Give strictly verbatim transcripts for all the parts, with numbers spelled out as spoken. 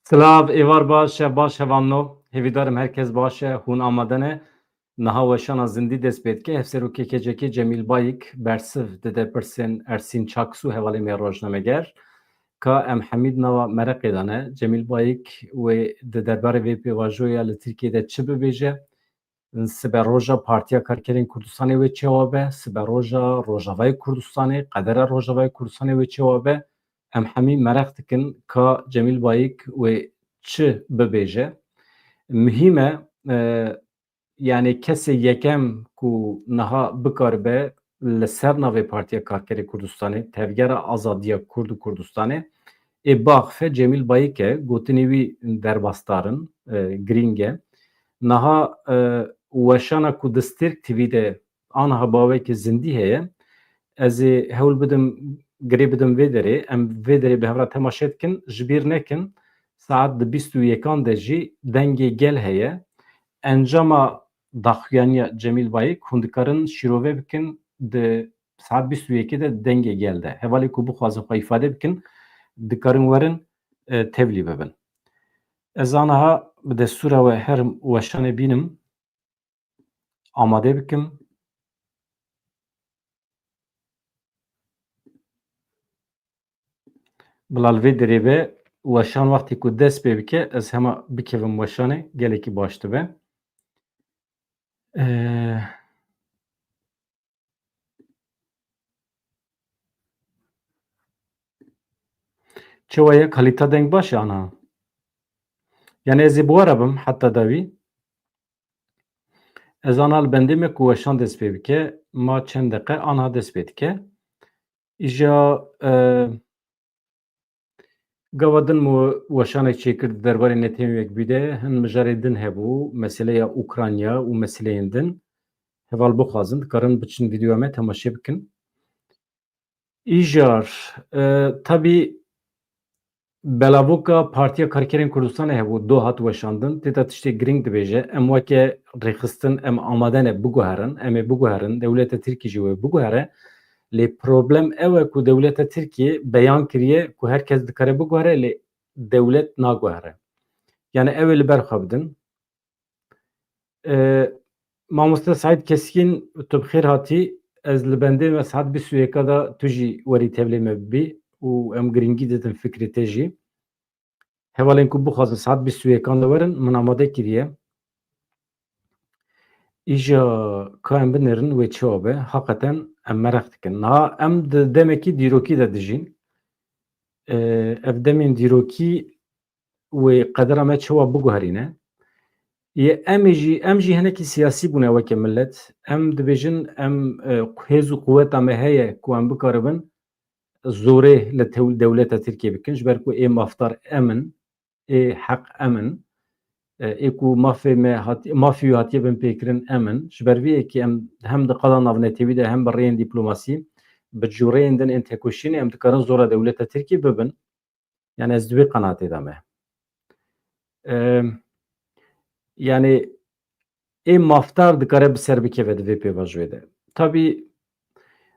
Silav, êvar baş, şev baş hevalno. Hêvîdarim her kes baş e, hûn amade ne. Niha weşana zindî dest pê dike. Hevserokê K C K Cemîl Bayik bersiv dide pirsên Ersîn Çaksu hevalê me rojnameger. Ka em hemî di nava mereqê de ne. Cemîl Bayik wê di derbarê vê pêvajoya li Tirkiyê de çi bibêje? Sibe roja Partiya Karkerên Kurdistanê wê çawa be, sibe roja Rojavayê Kurdistanê, qedera Rojavayê Kurdistanê wê çawa be, em hemî mereq dikin ka Cemîl Bayik wê çi bibêje. Muhîm e, e, yanî kesê yekem ku niha bikaribe li ser navê Partiya Karkerê Kurdistanê, Tevgera Azadiya Kurd û Kurdistanê, ê biaxife Cemîl Bayik e, gotinê wî derbasdar in, e, girîng e. Niha, e, weşana ku di Stêrk T V de aniha bawekî zindî heye, ez ê hewl bidim, girê bidim vê derê, em vê derê bi hev re temaşe dikin, ji bîr nekin, saet di bîst û yekan de jî Dengê Gel heye. Encama daxuyaniya Cemîl Bayik hûn dikarin şîrove bikin, di saet bîst û yekê de Dengê Gel de. Hevalê ku bixwazin xwe îfade bikin, dikarin werin, e, tevlî bibin. Ez aniha bi destûra we herim weşanê bînim, amade bikim. Bila li vê derê be, weşan wextê ku dest pê bike, ez hema bikevim weşanê, gelekî baş dibe. Ee, Çawa ye? Kalîta deng baş e ana? Yani ez ê bi we re bim heta dawî. Ez ana li bendê me ku weşan dest pê bike, ma çend deqe ana dest pê dike. Îja, e, gava din mu weşanek çêkir di derbarê netewên yekbûyî de, hin mijarê din hebû, meseleya Ukrayna û meseleyên din. Heval bixwazin, dikarin biçin vîdeoya me temaşe bikin. Îjar, e, tabî belavoka Partiya Karkerên Kurdistanê hebû, do hat weşandin, tê de tiştê girîng dibêje, em weke rêxistin, em amade ne biguherin, em ê biguherin, dewleta Tirkî jî wê biguhere. Lê problem ew e ku dewleta Tirkiyê beyan kiriye ku her kes dikare biguhere, lê dewlet naguhere. Yani ew ê li ber xwe bidin. E, Mamoste Saîd Keskîn, tu bi xêr hatî. Ez li bendê me saet bîst û yeka de tu jî werî tevlê me bibî û em girîngî didin fikrê te jî. Hevalên ku bixwazin saet bîst û yekan de werin, min amade kiriye. Îja ka em binêrin wê çawa be, haqeten em mereq dikin. Niha em di demekî dîrokî de dijîn. E, ev demên dîrokî wê qedera me çawa biguherîne? Yê em ê jî, em jî hinekî siyasî bûne weke millet. Em dibêjin, em, e, hêz û quweta me heye ku em bikaribin zorê li tew-, dewleta Tirkiyê bikin, ji ber ku ê mafdar em in, ê heq em in, e, ê ku mafê me hat-, mafê wî hatiye binpêkirin em in. Ji ber vê yekê em hem di qada navnetewî de hem bi rêyên dîplomasî, bi cûreyên din ên tekoşînê em dikarin zora dewleta Tirkiyê bibin. Yani ez di wê qenaatê de me. Em, yani ê mafdar dikare bi ser bikeve di vê pêvajoyê de. Tabî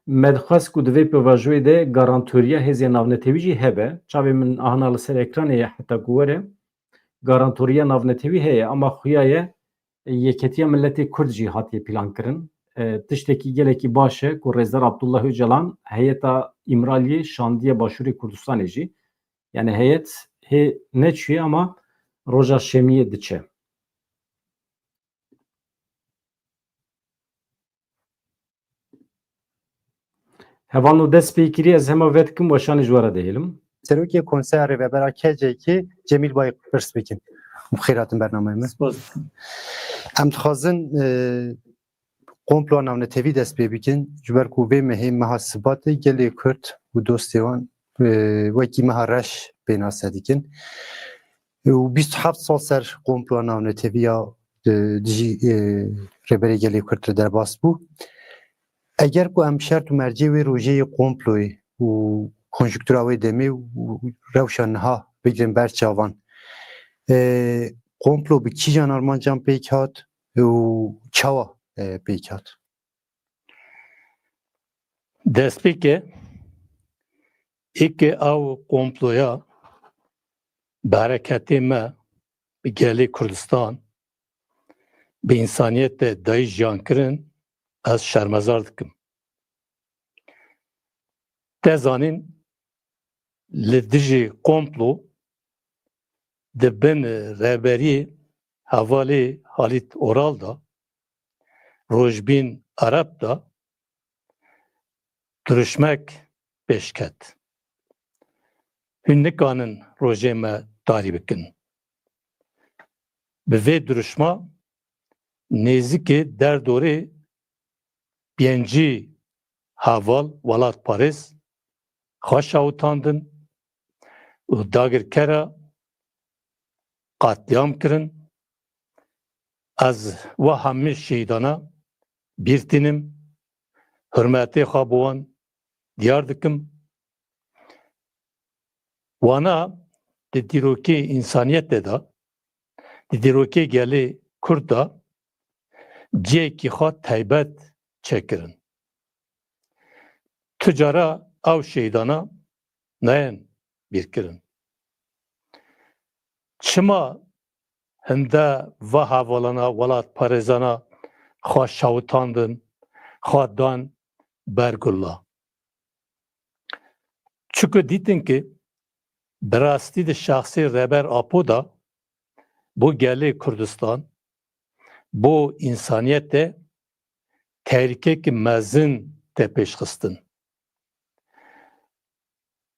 me dixwest ku di vê pêvajoyê de garantoriya hêzên navnetewî jî hebe. Çavê min ahna li ser ekranê ye heta ku were. Garantoriya navnetewî heye, ama xuya ye Yeketiya Milletê Kurd jî hatiye plankirin. E, tiştekî gelekî baş e ku Rêzdar Abdullah Ocalan heyeta Îmraliyê şandiye Başûrê Kurdistanê jî. Yani heyet hê neçûye ama roja şemiyê diçe. Hevalno dest pê kirî, ez hema vedikim weşanê ji we re dihêlim. Serokê Konseya Rêvebera K C K Cemîl Bayik pirs bikin. Bi xêr hatin bernameyê me. Spas dikim. Em dixwazin, e, komploa navnetewî dest pê bikin. Ji ber ku vê mehê meha Sibatê gelê Kurd û dostê wan, e, wekî meha reş pênase dikin. Û bîst û heft sal ser komploa navnetewî ya, e, dijî, e, Rêberê Gelê Kurd re derbas bû. Eger ku em şert û mercê wê rojê yê komployê û konjuktura wê demê û rewşa niha bigrin ber çavan, e, komplo bi kîjan armancan pêk hat û çawa, e, pêk hat? Destpêke, êkê ew komploya Bi hereketê me, bi gelê Kurdistan, bi însaniyetê dayî jiyankirin, ez şermezar dikim. Te zanîn, li dijî komplo di bin rêberiyê hevalê Halît Oral de, Rojbîn Ereb de dirûşmek pêş ket. Hûn nikanin rojê me tarî bikin. Bi vê dirûşma nêzîkê derdorê pêncî heval welatparêz xwe şewitandin û dagirkera qetlîam kirin. Ez we hemî şehîdana bîr tînim, hurmetê xwe bi wan diyar dikim. Wana di dîrokê însaniyetê de, di dîrokê gelê Kurd de cihekî xwe taybet çêkirin. Tu cara ew şehîdana nayên bîrkirin. Çima hinde va hevalana welatparêzana xwe şewitandin, xwe dan ber gulla? Çuku dîtin ki bi rastî di şexsê Rêber Apo de bo gelê Kurdistan, bo însaniyetê tehlîkeyeke mezin tê pêşxistin.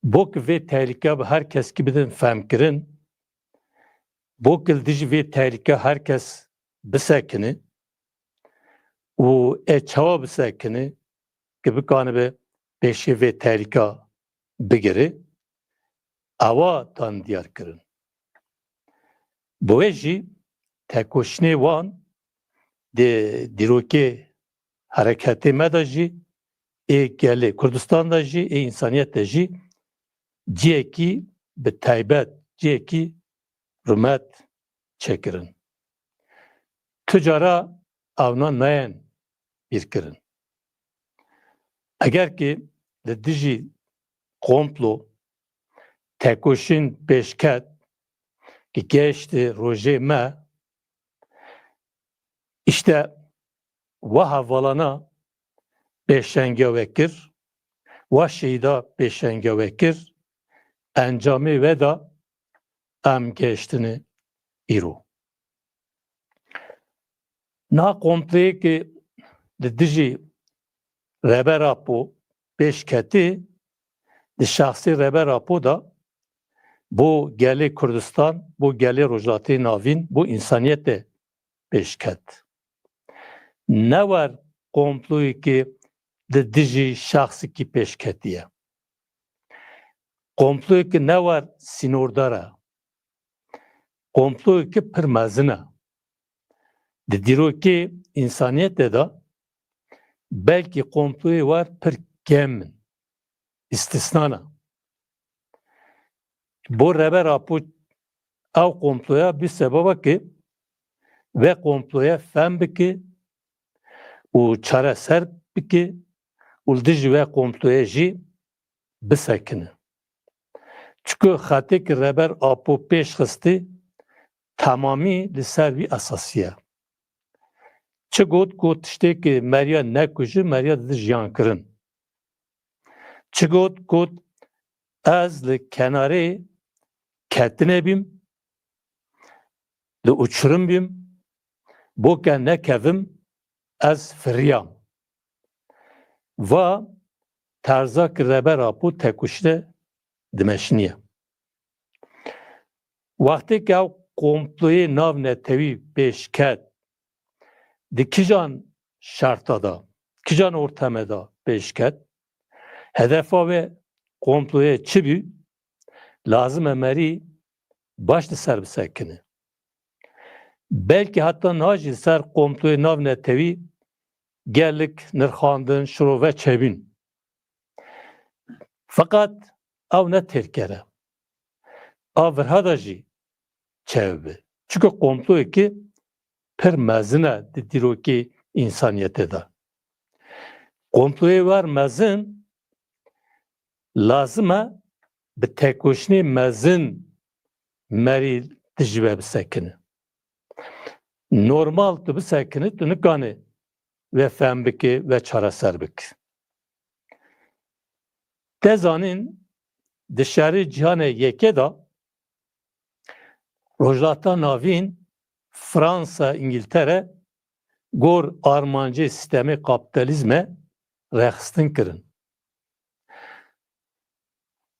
Bo ki vê tehlîke bi her keskî bidin fehmkirin, bo ki li dijî vê tehlîke her kes bisekine û ê çawa bisekine ki bikanibe pêşê vê tehlîka bigire, ewa dan diyar kirin. Bi wê jî tekoşînê wan di dîrokê hereketê me de jî, ê gelê Kurdistan de jî, ê însaniyetê jî cihekî bi taybet, cihekî rûmet çêkirin. Tu cara ewna nayên bîrkirin. Eger ki li dijî komplo tekoşîn pêş ket, ki gehişti rojê me, îşte wa hevalana pêşengiya we kir, wa şehîda pêşengiya we kir, encamê we de em gehiştine îro. Niha komployê ki di dijî Rêber Apo pêş ketî, di şexsê Rêber Apo de bo gelê Kurdistan, bo gelê Rojhilatê Navîn, bo însaniyetê pêş ket. Ne wer komployê ki di dijî şexsikî pêş ketiye. Komployê ki ne wer sînordar e. Komployê ki pir mezin e. Di dîrokê însaniyetê de belkî komployê wer pir kêm in, îstisna ne. Bo Rêber Apo ew komploya bî sebeba ki vê komploya fehm bike û çareser bike û li dijî vê komployê jî bisekine. Çiku xetê ki Rêber Apo pêş xistî, temamî li ser vî esasî ye. Çi got ku tiştê ki meriya nekuje, meriya dide jiyan kirin. Çi got ku ez li kenarê ketinê bîm, li uçurim bîm, bo ke nekevim, ez firiyam. Va terza ki Rêber Apo tekoşîne dimeşîniye. Wextê ki ew komployê navnetewî pêş ket, di kijan şerta de, kijan orteme de pêş ket, hedefa wê komployê çi bî, lazim e merî baş li ser bisekine. Belkî heta niha jî li ser komployê navnetewî gelek nirxandin, şirove çêbûn. Feqet ew ne têrker e. A virha de jî çêbibe. Çunke komployekî pir mezin e di dîrokê însaniyetê de. Komployê wer mezin lazim e bi tekoşînê mezin merî dijî we bisekine. Normal tu bisekine, tu nikane we fehm bike, we çareser bike. Te zanîn, di şerê cîhanê yekê de Rojhilata Navîn, Fransa, Îngiltere gor armancê sîstemê kapîtalîzme rêxistin kirin.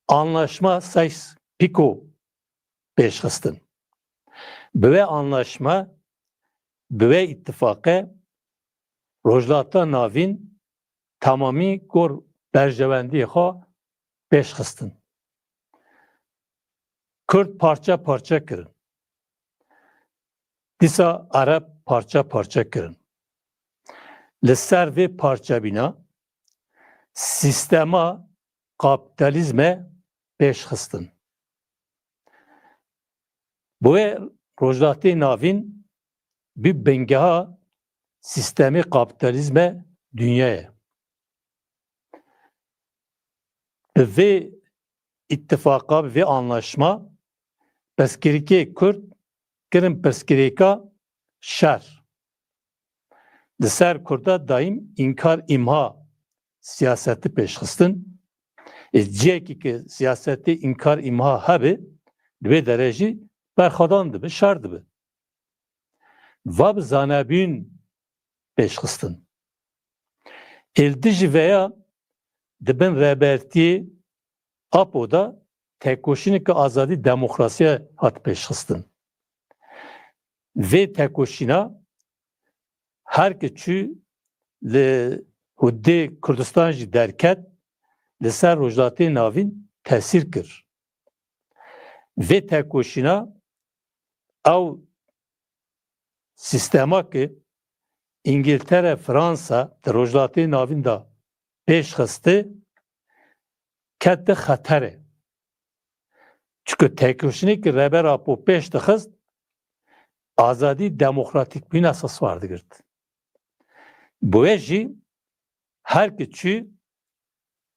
Anlaşma Sykes-Picot pêşxistin. Bi wê anlaşma, bi wê îttifaqe Rojhilata Navîn temamî gor berjewendiyê xwe pêşxistin. Kurd parçe parçe kirin. Dîsa Ereb parçe parçe kirin. Li ser vê parçebîna sîstema kapîtalîzme pêşxistin. Bi wê Rojhilatê Navîn bî bingeha sîstemê kapîtalîzme dinyayê. Bi vê îttifaqa, bi vê anlaşma, pirsgirêkê Kurd kirin pirsgirêka şer. Li ser Kurda daîm înkar îmha siyaseti pêşxistin. Ê cihekî ki siyasetê înkar îmha hebe, li wê derê jî berxwedan dibe, şer dibe. Va bi zanebûn pêşxistin. Ê li dijî veya di bin rêbertiyê Apo de tekoşîneke azadî demokrasiye hat pêşxistin. Vê tekoşîna her ki çû li hudê Kurdistan jî derket, li ser Rojhilatê Navîn tesîr kir. Vê tekoşîna ew sîstema ki Îngiltere, Fransa di Rojhilatê Navîn de pêş xisti, ket di xeterê. Çunku tekoşînê ki Rêber Apo pêş dixist, azadî demokratîkbûn esas war digirt. Bi wê jî her ki çû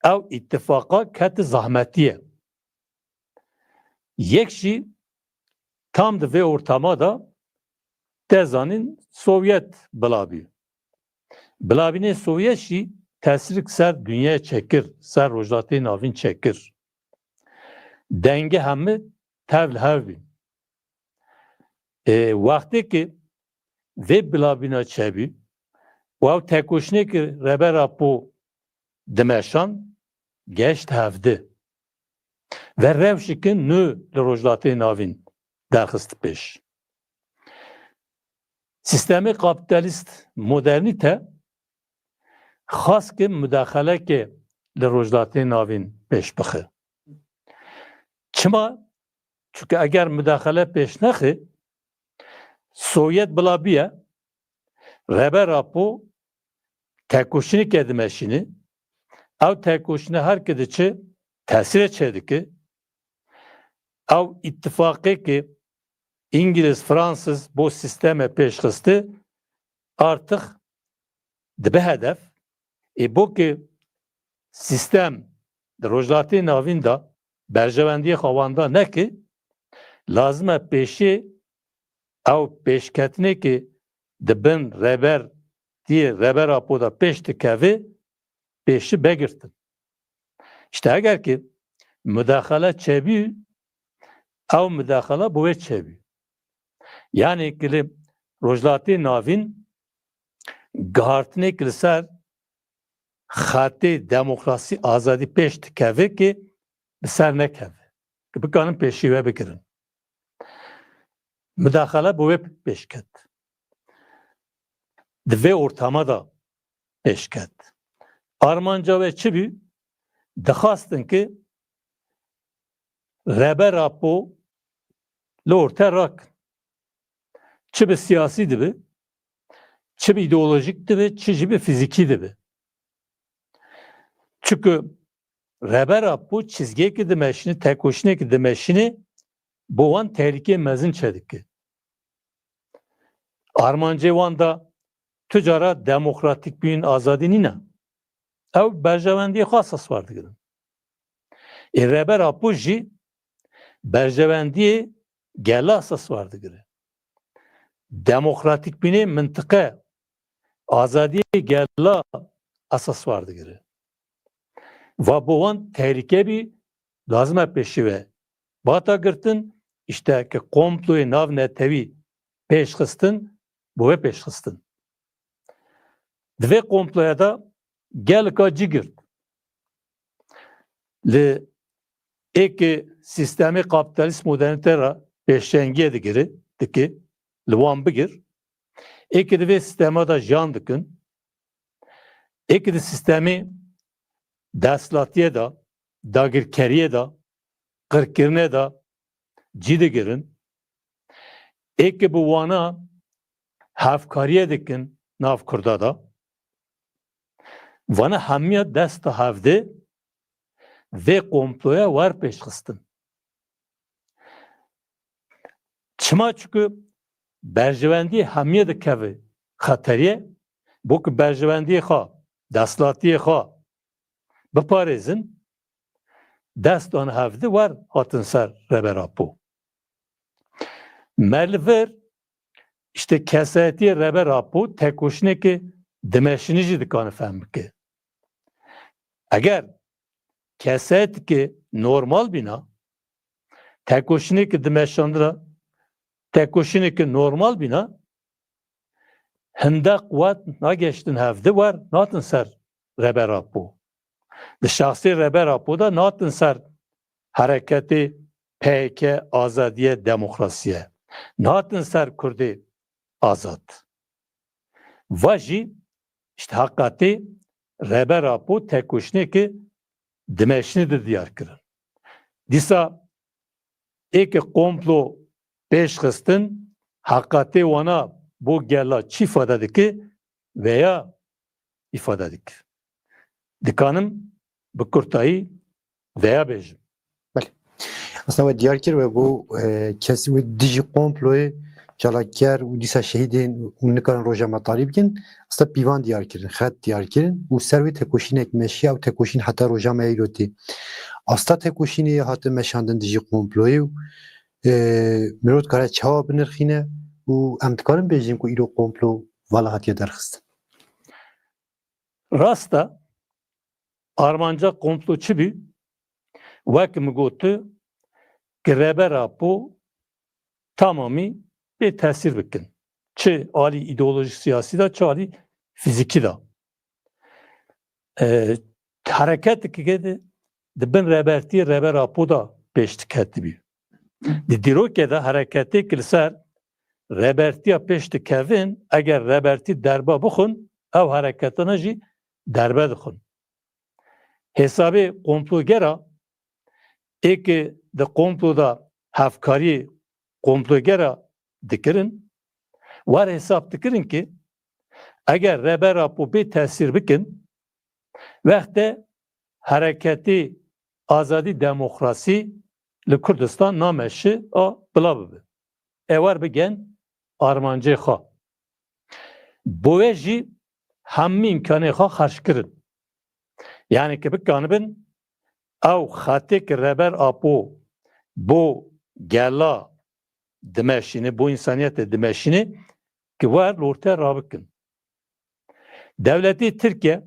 ew îtifaqa ket zahmetî ye. Yek jî tam di vê ortama de te zanîn Sovyet bila bî. Bilabînê Sovyet jî tesîrik ser dinyayê çêkir, ser Rojhilatê Navîn çêkir. Dengê hemî tev li hev bîn. Ê, wextê ki vê bilabîna çêbû û ew tekoşînê ki Rêber Apo dimeşan, geşt hevdi. Ve rewşeke nû li Rojhilatê Navîn derxist pêş. Sîstemê kapîtalîst modernîte xas ki mudaxaleke li Rojhilatê Navîn pêş bixe. Çima? Çunke eger mudaxale pêş nexe, Sovyet bila bûye, Rêber Apo tekoşîneke dimeşîne, ew tekoşîne her ki diçe tesîrê çêdike, ew îtifaqê ki Îngiliz, Fransız bo sîsteme pêş xiste, artık dibe hedef. Ê bo ki sîstem di Rojhilatê Navîn de berjewendiyê xwe wenda neke, lazim e pêşê ew pêşketinê ki di bin Rêber, tiyê Rêber Apo de pêş dikeve, pêşî begirtin. İşte eger ki mudaxale çêbû, ew mudaxale bi wê çêbû. Yani ki li Rojhilatê Navîn gihartinê ki li ser xetê demokrasî, azadî pêş dikeve ki bi ser nekeve. Ki bikarin pêşî wê bigirin. Mudaxale bi wê pêş ket. Di vê ortama de pêş ket. Armanca wê çi bû? Dixwastin ki Rêber Apo li orte rakin. Çi bi siyasî dibe, çi bi îdeolojîk dibe, çi jî bi fîzîkî dibe. Çunku Rêber Apo çizgiyekî dimeşîne, tekoşînekî dimeşîne, bo wan tehlîkeyê mezin çêdike. Armancê wan de tu cara demokratîkbûn, azadî nîne. Ew berjewendiyê xwe esas war digirin. Ê Rêber Apo jî berjewendiyê gela esas war digire. Demokratîkbûnê mintiqe, azadiyê gela esas war digire. Va bo wan tehlîke bî, lazim e pêşî ve bata girtin, îşte ke komployê navnetewî pêşxistin, bo ve pêşxistin. Di vê komploya de geleka cî girt. Li êkê sîstemê kapîtalîst modernîte re pêşengiyê digire, dike, li wan bigir. Êkê di vê sîstema de jiyan dikin. Êkê di sîstemê desthilatiyê de, dagirkeriyê de, qirkirinê de cî digirin. Êkê bi wana hevkariyê dikin nav Kurda de. Vana hemiya desta hevdê vê komploya wer pêşxistin. Çima? Çunku berjewendiyê hemiya dikeve xeteriyê, bo ku berjewendiyê xwe, desthilatiyê xwe biparêzin, dest wan hevdi wer hatin ser Rêber Apo. Me li vir, îşte, kesayetiyê Rêber Apo tekoşîneke dimeşinî jî dikane fehm bike. Eger kesayeteke normal bîna, tekoşîneke dimeşandina, tekoşîneke normal bîna, hinde quwet nageştin hevdi wer natin ser Rêber Apo. Di şexsê Rêber Apo de natin ser hereketê P Y K, azadiye, demokrasiye. Natin ser Kurdê azad. Va jî, îşte, heqetê Rêber Apo tekoşîneke dimeşinî di diyar kirin. Dîsa êkê komplo pêş xistin, heqetê wana bo gela çi îfade dike veya îfade dike? Dikanim bi kurtayî veya bêjim. Belê. Aslında we diyar kir, we bû, e, kesî wê dijî komployê çalakger û dîsa şehîdên û nikarin roja me tarî bikin. Aslında pîvan diyar kirin, xet diyar kirin û ser wê tekoşînek meşiya û tekoşîn heta roja me îro tê. Asta tekoşînê ye hate meşandin dijî komployê û, e, mirov dikare çawa binirxîne û em dikarin bêjin ku îro komplo vala hatiye derxistin? Rast e, armanca komplo çi bî? Wek min gotu, ki Rêber Apo tamamî bê tesîr bikin. Çi alî îdeolojîk siyasî de, çi alî fîzîkî de. E, hereketekê di, di bin rêbertiyê Rêber Apo de pêş diketibî. Di dîrokê de hereketê ki li ser rêbertiya pêş dikevin, eger rêbertî derbe bixwin, ew hereketana jî derbe dixwin. Hesabê komplogera ê ki di komplo de hevkariyê komplogera dikirin, wer hesab dikirin ki eger Rêber Apo bê tesîr bikin, wexte hereketê azadî demokrasî li Kurdistan nameşi a bila bibe. Ê wer bigen armancê xwe. Bo wê jî hemî îmkanê xwe xerc kirin. Yani ki bikanibin ew xetê ki Rêber Apo bo gela dimeşîne, bo însaniyetê dimeşîne, ki wer li ortê rabikin. Dewletê Tirkiye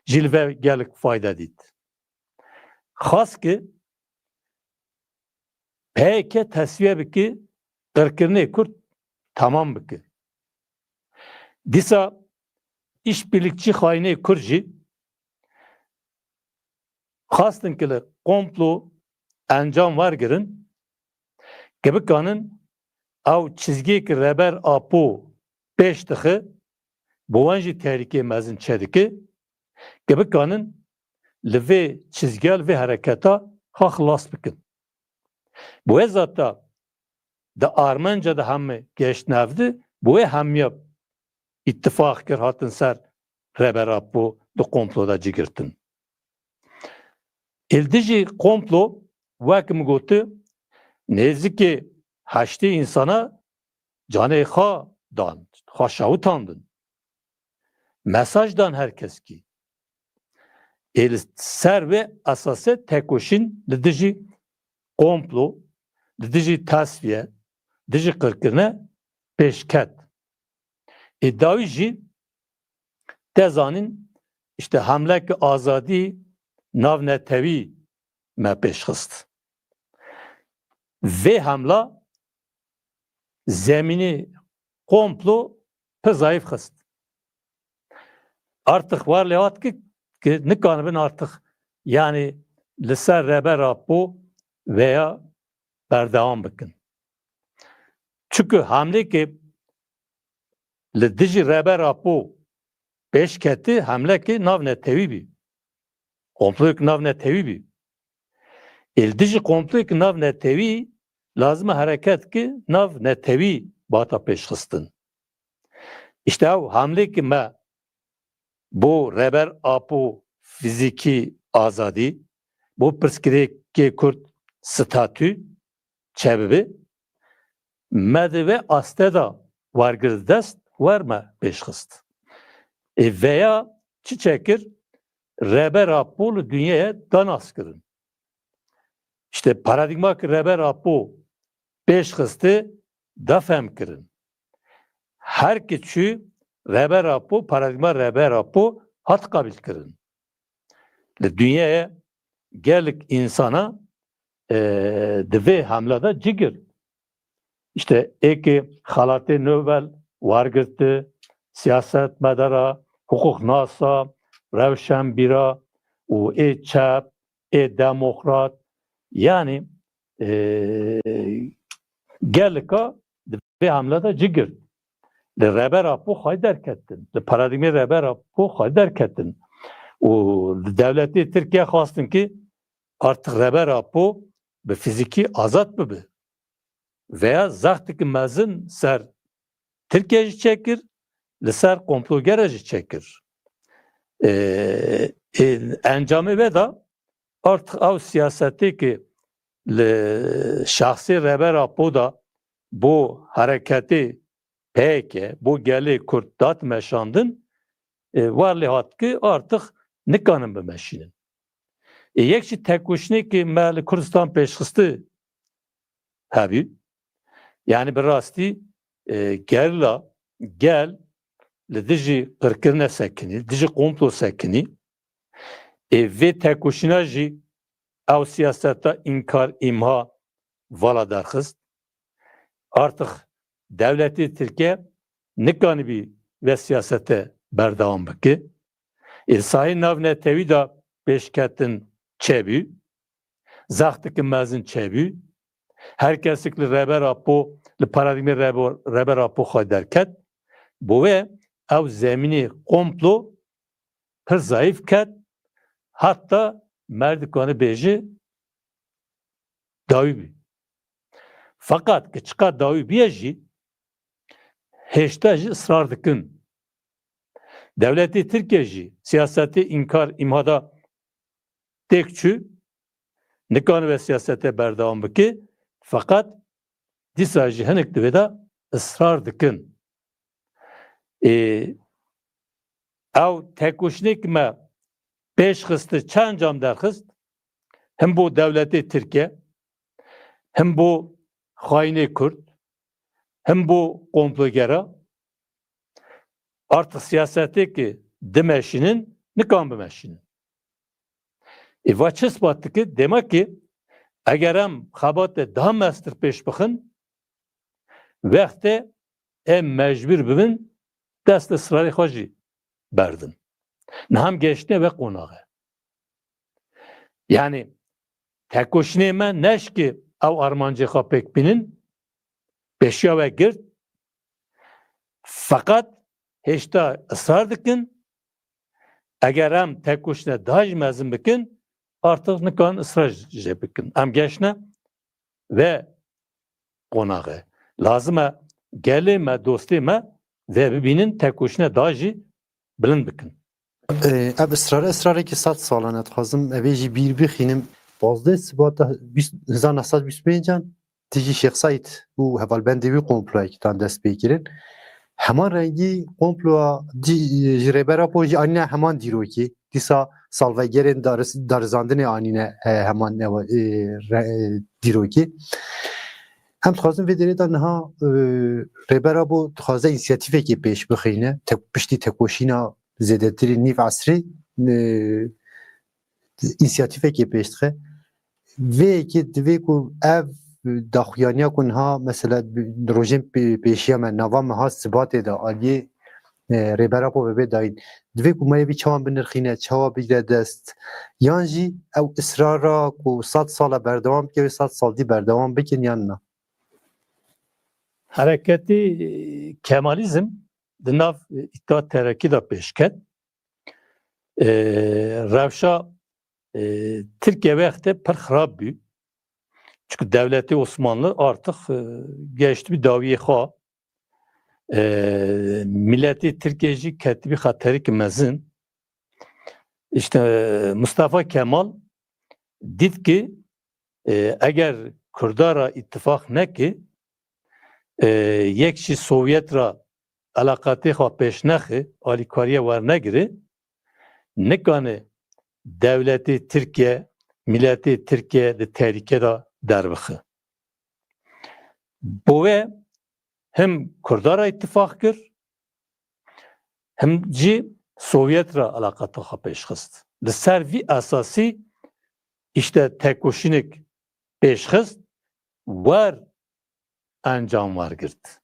jî li vê gelek fayda dît. Xwest ki P Y K tesfiye bike, qirkirinê Kurd temam bike. Dîsa îşbirlikçî xayinê Kurd jî xwestin ki li komplo encam wergirin, ki bikanin ew çizgiyê ki Rêber Apo pêş dixe, bi wan jî tehlîkeyê mezin çêdike, ki bikanin li vê çizgiya, li vê hereketa xwe xilas bikin. Bi wê zata di armenca de heme geştine hev di, bi wê hemiya îtifaq kir, hatin ser Rêber Apo di komplo de cî girtin. Ê li dijî komplo, wek min goti, nêzikê heştê însana canê xwe dan, xwe şewitandin. Mesaj dan her keskî. Ê li ser vê esasê tekoşîn li dijî komplo, li dijî tesfiye, dijî qirkirine pêşket. Ê dawî jî te zanîn, işte hemleke azadî navnetewî me pêşxist. Vê hemla zemînê komplo pir zayîf xist. Artık war lê hat ki, ki nikanibin artık, yani li ser Rêber Apo veya berdewam bikin. Çünkü hemlê ki li dijî Rêber Apo pêş ketî, hemlekê navnetewî bî. Komployek navnetewî bî. Ê li dijî komployek navnetewî lazim e hereketki navnetewî bata pêşxistin. İşte ew hemlê ki me bo Rêber Apo fizîkî azadî, bo pirsgirêkê Kurd statû çebibi, me di vê aste de wergirt dest wer me pêşxist. Ê veya çi çekir? Rêber Apo li dinyayê da nas kirin. İşte paradigma ki Rêber Apo pêşxisti da fehm kirin. Her ki çû Rêber Apo, paradigma Rêber Apo hat qabil kirin. Li dinyayê gelek insana, e, di vê hemla de ci girt. İşte ê ki xelatê Nobel wergirti, siyasetmedara, huquqnasa, rewşenbîra û ê çep, ê demokrat, yani, e, gelika di vê hemla de ci girt. Li Rêber Apo xway derketin, li paradigmê Rêber Apo xway derketin. Û li dewletê Tirkiye xwastin ki artık Rêber Apo bi fizîkî azad bibe. Veya zexteke mezin ser Tirkiye jî çekir, li ser komplogere jî çekir. Ê, ê, encamê vê de artık ew siyasetê ki li şahsê Rêber Apo de bo hereketê P Y K, bo gelê Kurd dat meşandin, e, war lê hat ki artık nikanin bimeşînin. E, yek jî tekoşînê ki me li Kurdistan pêşxisti hebî. Yani bi rastî, e, gerîla, gel li dijî qirkirine sekinî, dijî komplo sekinî. Ê vê tekoşîna jî ew siyaseta înkar, îmha vala derxist. Artık dewletê Tirkiye nikanibî vê siyasete berdewam bike. Ê sahê navnetewî de pêşketin çêbû, zexteke mezin çêbû. Her kesek li Rêber Apo, li paradîgmê Rêber, Rêber Apo xwe derket. Bo wê ew zemînê komplo pir zayîf ket, heta merdikane bêje dawî bî. Feqat ki çiqas dawî bîye jî, hêşta jî israr dikin. Dewletê Tirkiye jî siyasetê înkar îmhada têk çû, nikanibe siyasete berdewam bike, feqat dîsa jî hinek di vê de israr dikin. Ê, ew tekoşînê ki me pêş xiste çi encam derxist? Him bo dewletê Tirkiye, him bo xayinê Kurd, him bo komplogera, artık siyasetê ki dimeşînin, nikan bimeşînin. Ê va çi ispat dike? Dema ki eger em xebate daha mestir pêş bixin, wextê em mecbûr bibin dest li sirarê xwe jî berdin. Niha em geştine ve qonaxe. Yani tekoşînê me neşkê ew armancê xwe pêk bînin, pêşiya we girt, feqat hêşta israr dikin, eger em tekoşîne daha jî mezin bikin, artık nikan israr jê bikin. Em geştine ve qonaxe. Lazim e gelê me, dostê me vê bibînin, tekoşîne daha jî bilind bikin. Ee, ev israr, israrekî sed salan e, dixwazim evê jî bîr bixînim. Pazdeh Sibata bîst, hezar neh sed bîst û pênc an, tijî Şêx Seîd û hevalbendê wî komployekî tan dest pê kirin. Heman rengî komploya dî-, ji Rêber Apo jî anîne heman dîrokî. Dîsa salvegerên daris-, darizandinê anîne, e, heman ew, e, re-, e, dîrokî. Em dixwazin vê derê de niha, e, Rêber Apo dixwaze însiyatîfekê pêş bixîne, te-, piştî tekoşîna zêdetirî nîv esrê, e, însiyatîfekê pêş dixe. Vê yekê divê ku ev daxuyaniya ku niha mesela di rojên pê-, pêşiya me, nava me hat sibatê de aliyê, e, Rêber Apo vebe dayîn. Divê ku me yê vî çawan binirxîne, çawa bigire dest, yan jî ew israra ku sed sal e berdewam bike, wê sed sal dî berdewam bikin yan na? Hereketî, e, Kemalîzm di nav, e, Îttihat Terakî de pêş ket. E, rewşa, e, Tirkiye wextê pir xirab bû. Çunku dewletê Osmanlı artık, e, geştibî dawiyê xwe. E, miletê Tirkiye jî ketibî xeterîk mezin. İşte, e, Mustafa Kemal dît ki, e, eger Kurda ra îttifaq neke, e, yek jî Sovyet ra elaqatê xwe pêş nexe, alîkariye wernegire, nikane dewletê Tirkiye, miletê Tirkiye di tehlîke de derbixe. Bo wê him Kurda ra îttifaq kir, him jî Sovyet ra elaqata xwe pêş xist. Li ser vî esasî, işte, tekoşînek pêş xist, wer encam wergirt.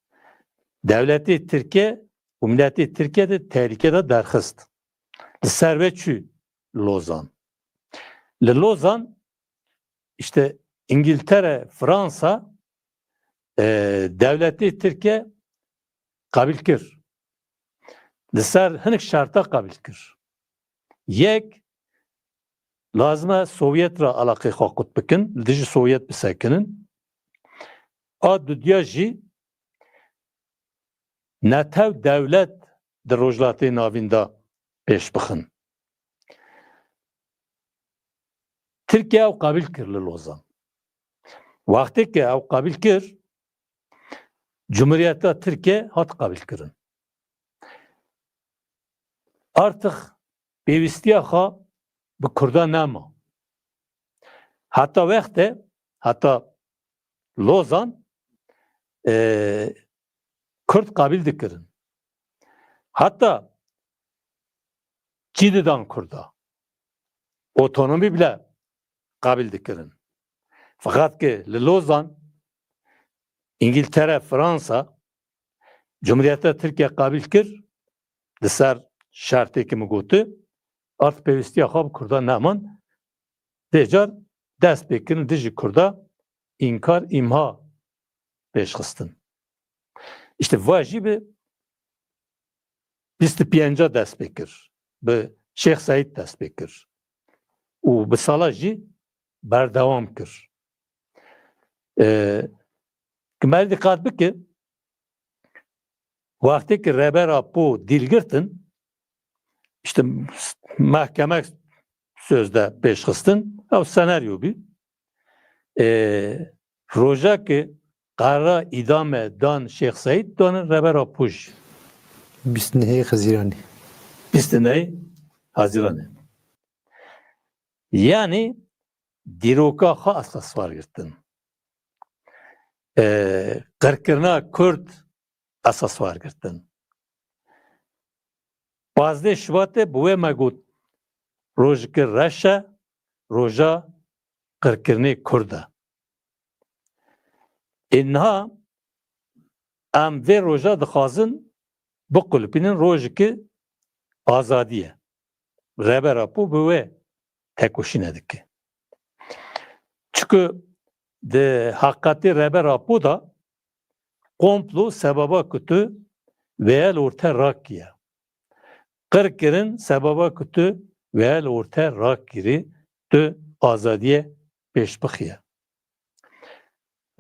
Dewletê Tirkiye û miletê Tirkiye di tehlîke de derxist. Li ser vê çû Lozan. Li Lozan, işte, İngiltere, Fransa, e, dewletê Tirkiye qebîl kir. Li ser hinek şerta qebîl kir. Yek, lazim e Sovyet ra elaqê xwe qut bikin, li dijî Sovyet bisekinin. A dudiya jî netew dewlet di Rojhilatê Navîn de pêş bixin. Tirkiye ew qebîl kir li Lozan. Wextê ke ew qebîl kir, Cumhuriyeta Tirkiye hat qebîl kirin. Artık pêwîstiya xwe bi Kurda nema. Heta wextê, heta Lozan, e, Kurd qebîl dikirin. Heta çî didan Kurda. Otonomî bile qebîl dikirin. Feqet ki li Lozan, İngiltere, Fransa, Cumhuriyeta Tirkiye qebîl kir, li ser şertê ki min goti, art pêwîstiya xwe bi Kurda neman, vê car dest pê kirin dijî Kurda înkar, îmha pêş xistin. İşte va jî bi bîst û pênca dest pê kir, bi Şêx Seîd dest pê kir û bi sala jî berdewam kir. E, ki me diqat bike, wextê ki Rêber Apo dîl girtin, işte, mehkeme sözde pêş xistin, ew senaryo bî. E, roja ki qara îdame dan Şêx Seîd, dane Rêber Apo jî. Bîst û nehê Hezîranê. Bîst û nehê Hezîranê. Yani dîroka xwe esas wergirtin. E, qirkirina Kurd esas wergirtin. Pazdeh Şubatê bi wê me got, rojike reş e, roja qirkirinê Kurd e. Ê niha em vê roja dixwazin biqulipînin rojike azadî ye. Rêber Apo bi wê tekoşîne dike. Çiku di heqetê Rêber Apo de komplo sebaba ku tu vêyel orte rakiye. Qirkirin sebaba ku tu vêyel orte rakirî, tu azadiyê pêş bixiye.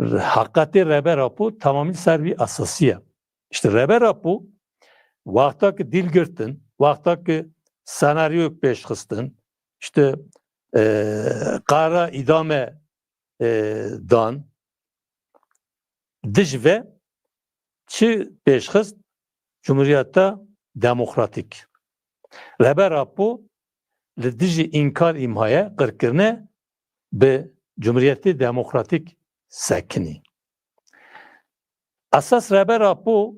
Heqetê Rêber Apo tamamî ser vî esasî ye. İşte Rêber Apo wexta ki dîl girtin, wexta ki senaryoyek pêş xistin, işte, e, qara îdame, e, dan, dij ve çi pêşxist? Cumhuriyeta Demokratîk. Rêber Apo li dijî înkar îmhaye qirkirine bi Cumhuriyetê Demokratîk sekinî. Esas Rêber Apo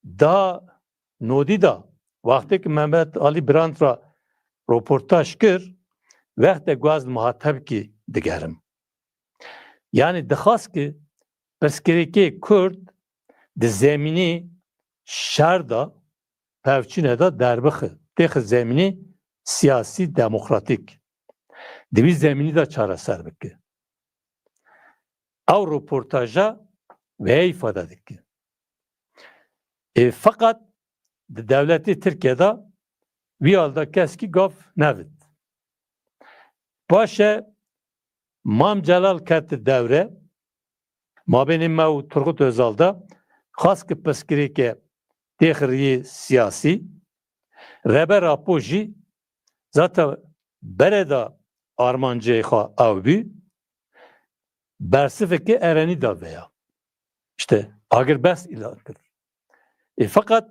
da nodî da, wextê ki Mehmet Alî Birant ra roportaj kir, wexte ku ez li Muhatebkî digerim. Yanî dixwast ki pirsgirêkê Kurd di zemînê şer de, pevçûne de derbixe, têxe zemînê siyasî demokratîk. Di wî zemînî de çareser bike. Ew roportaja wê îfade dike. Ê, feqet di dewletê Tirkiye de wî alda keskî gav nevit. Paşe Mam Celal ket dewre, mabênê me û Turgut Özal de, xwest ki pirsgirêke têxiriyê siyasî, Rêber Apo jî zaten bere de armancê xwe ew bî, bersiveke erenî da veya. İşte agirbest îlan kir. E, feqet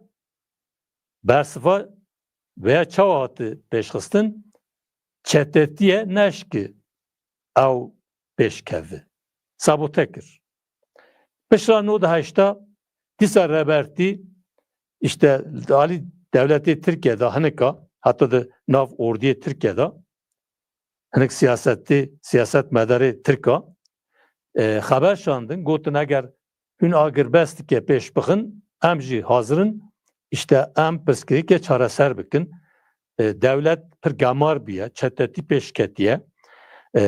bersiva veya çawa hati pêşxistin, çetetiye neşki ew pêşkeve. Sabote kir. Pişra nod heşta dîsa Rêbertî, işte, alî dewletê Tirkiye de hinika, heta di nav ordiyê Tirkiye de, hinek siyasetê, siyasetmedarê Tirka, e, xeber şandin, gotin, eger hûn agirbestike pêş bixin, em jî hazir in, işte, em pirsgirêke çareser bikin. E, dewlet pir gemar bûye, çetetî pêş ketiye, e,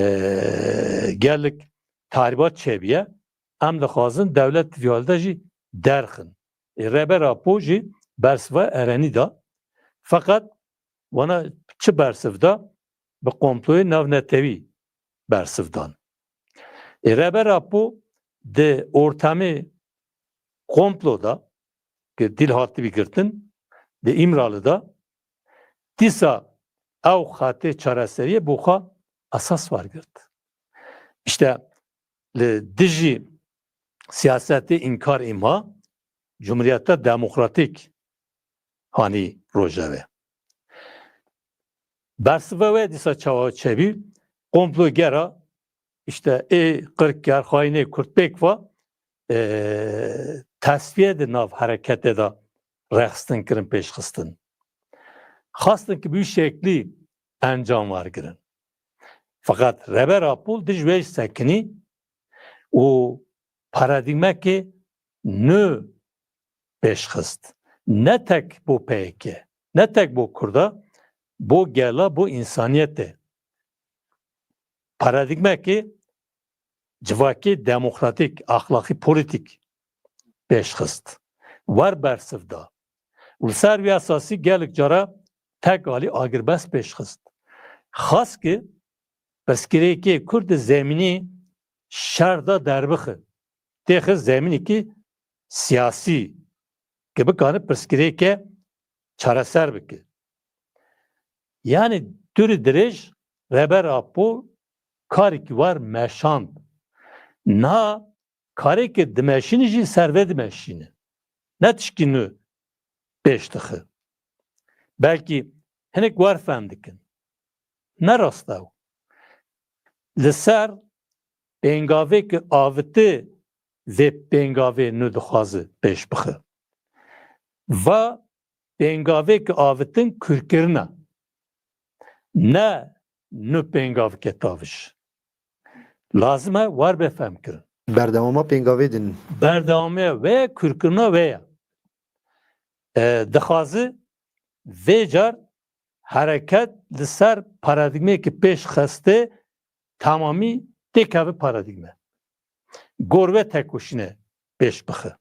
gelek tahrîbat çêbûye. Em dixwazin dewlet vî halde jî derxin. Ê, Rêber Apo jî bersiva erenî da. Feqet wana çi bersiv da? Bi komployê navnetewî bersiv dan. Ê, Rêber Apo di ortamê komplo da, ki dîl hatibî girtin, di Îmrali da, dîsa ew xatê çareseriyê bo xwe esas wergirt. İşte, li dijî siyasetê înkar îmha Cumhuriyeta Demokratîk hanî rojeve. Bersiva wê dîsa çawa çêbî? Komplo gera, işte, ê qirker, xayinê Kurd pêk va, e, tesfiye di nav hereketê de rexistin kirin, pêşxistin. Xwestin ki bi wî şeklî encam wergirin. Feqet Rêber Apo dij wê sekinî û paradîgmekê nû pêşxist. Ne tek bo P Y K, ne tek bo Kurda, bo gela, bo însaniyetê. Paradîgmekê civakê demokratîk, axlaqî, polîtîk pêşxist. Wer bersiv da. Û li ser wî esasî gelek cara tek alî agirbest pêşxist. Xwest ki pirsgirêkê Kurd di zemînê şer de derbixe. Têxe zemînekî siyasî ki bikane pirsgirêke çareser bike. Yanî dûrî dirêj Rêber Apo karekî war meşand. Niha karê ki dimeşînî jî ser vê dimeşîne. Ne tişkî nû pêş dixe. Belkî hinek wer fehm dikin. Ne rast ew. Li ser pêngavê ki avitî vê pêngavê nû dixwaze pêş bixe. Va pêngavê ki avitin kûrkirina. Ne nû pêngaveke taviş. Lazim e war be fehm kirin. Berdewama pêngavê din. Berdewamiya wê ye, kûrkirina wê ye. E, dixwaze vê car hereket li ser paradîgmeyeke pêş xiste temamî têkeve paradîgme. Gor ve tekoşîne pêş bixe.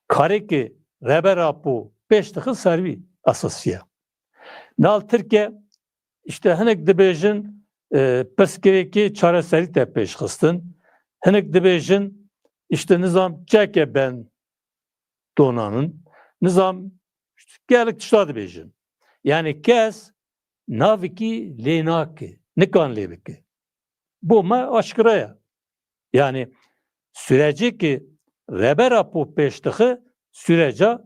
Karê ki Rêber Apo pêş dixe ser wî esasî ye. Nal Tirkiye, işte, hinek dibêjin, e, pirsgirêkê çareserî te pêş xistin. Hinek dibêjin, işte, nizam çeke ben donanin. Nizam gelek tişta dibêjin. Yani kes navikî lê nake, nikan lê bike. Bo me aşkira ye. Yani sürecê ki Rêber Apo pêş dixe, süreca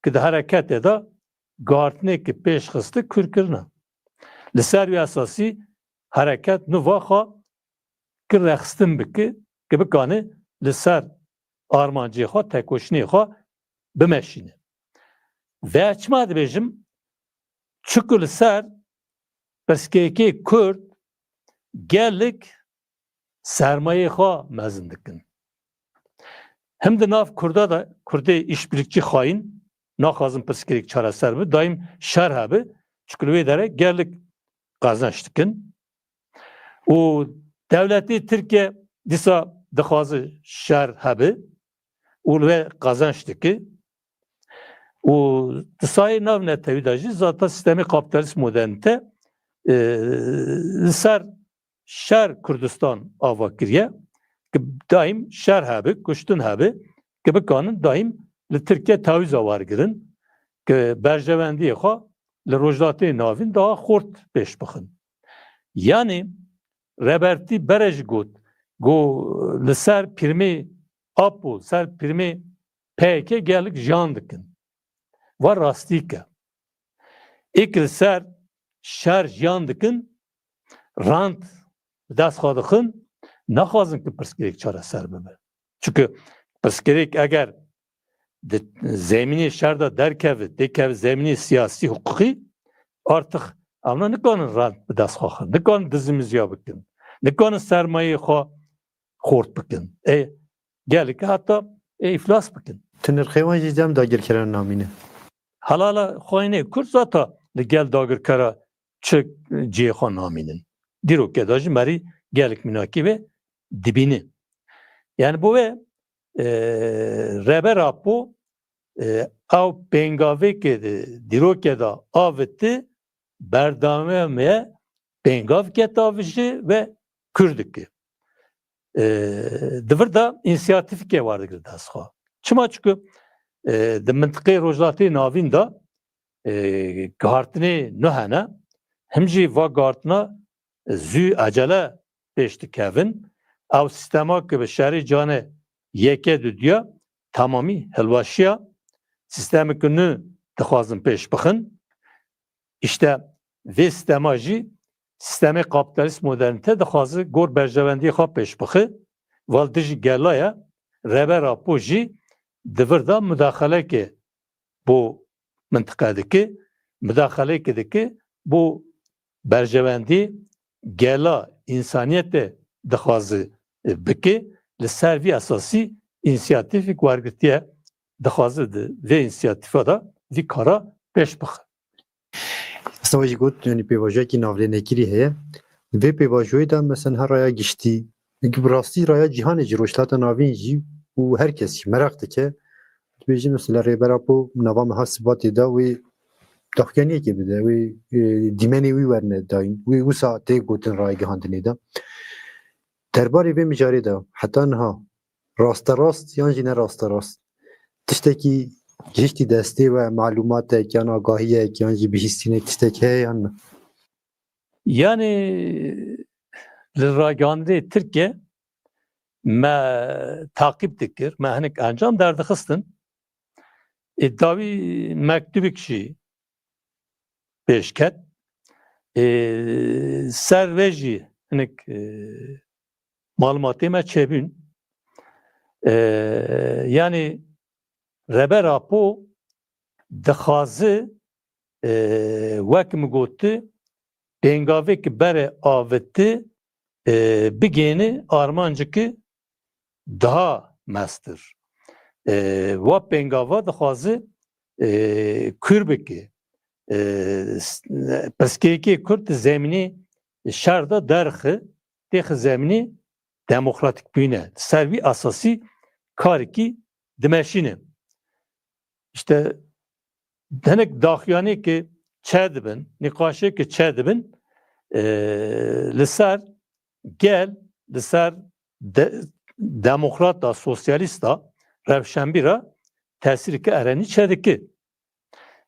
ki di hereketê de gartinê ki pêş xiste kûrkirina. Li ser wî esasî hereket niva xwe ki rexistin bike, ki bikane li ser armancê xwe, tekoşînê xwe bimeşîne. Vê çima dibêjim? Çiku li ser pirsgirêkê Kurd gelek sermayê xwe mezin dikin. Him di nav Kurda de, Kurdê îşbirlikçî xayîn naxwazin pirsgirêk çareser bi, dayîm şer hebe, çiku li wê derê gelek qezenç dikin. Û dewletê Tirkiye dîsa dixwaze şer hebe û li wê qezenç dike. Û di sayê navnetewî de jî zaten sîstemê kapîtalîst modernîte, e, li ser şer Kurdistan ava kiriye, ki daîm şer hebe, kuştin hebe, ki bikanin daîm li Tirkiye tawîza wergirin, ki berjewendiyê xwe li Rojhilatê Navîn daha xurt pêş bixin. Yanî Rêbertî berê jî got, got, li ser pîrmê Apo, ser pîrmê P Y K gelek jiyan dikin. Va rastî ke. Êk li ser şer jiyan dikin, rant bi dest xwe dixin, naxwazin ki pirsgirêk çareser bibe. Çunku pirsgirêk eger di zemînê şer de derkeve, têkeve zemînê siyasî, hiqûqî, artık evna nikarin rant bi dest xwe xin, nikarin dizimiziya bikin, nikarin sermayê xwe xort bikin. Ê, gelek heta ê îflas bikin. Ti nirxê wan jî cem dagirkeran namîne. Helala xwayînê Kurd zata li gel dagirkera çi cihê xwe namînin. Dîrokê de jî merî gelek mînakî ve dibîne. Yani bo wê, e, Rêber Apo, e, ew pêngavê ke di dîrokê de aviti, berdewamiye pêngav keta vijî ve Kurd dike. E, di vir de însiyatîfike werdigire dest xwe. Çima? Çunku, e, di mintiqê Rojhilatê Navîn de, e, gihartinê nuh hene, him jî va gihartina zû ecele pêş dikevin. Ew sîstema ki bi şerê cihane yeke dudiya, tamamî hilweşiya, sîstemeke nû dixwazin pêş bixin. Îşte vê sîstema jî sîstemê kapîtalîst modernîte dixwaze gor berjewendiyê xwe pêş bixe. Val dijî gela ye, Rêber Apo jî di vir de mudaxeleke bo mintiqe dike, mudaxeleke dike bo berjewendî gela însaniyete dixwaze bike, li ser vî esasî însiyatîfek wergirtiye, dixwaze di vê însiyatîfa de vî kara pêş bixe. Sava jî got, yanî pêvajoyekî navlênekirî heye. Vê pêvajoyê de mesela her raya giştî, wekî bi rastî raya cîhanê jî, Rojhilata Navîn jî û her kes jî meraq dike. Dibêjin mesela Rêber Apo nava meha Sibatê de wê daxuyaniyekê bide, wê, e, dîmenê wî werine dayîn. Wê wisa tê gotin ragihandinê de. Derbarê vê mijarê de heta niha rasterast yan jî ne rasterast tiştekî gihiştî destê we, malûmatek yan agahiyek yan jî bihîstînek tiştek heye yan ne? Yani li ragihandinê Tirkiye me taqîb dikir, me hinek encam derdixistin. Ê, dawî mektubek jî pêş ket. Ê, ser vê jî hinek, e, malûmatê me çêbûn. E, yani Rêber Apo dixwaze, e, wek min gotî, pêngavê ki berê aviti, e, bigêne armanceke daha mestir. E, wa pêngava dixwaze, e, kûr bike. E, s-, pirsgirêkê Kurd di zemînê şer de derxe, têxe zemînê demokratîkbûyîne. Ser vî esasî karekî dimeşîne. İşte hinek daxuyanê ki çêdibin, nîqaşê ki çêdibin, e, li ser gel, li ser de-, demokrata, sosyalista, rewşenbîra tesîreke erenî çêdike.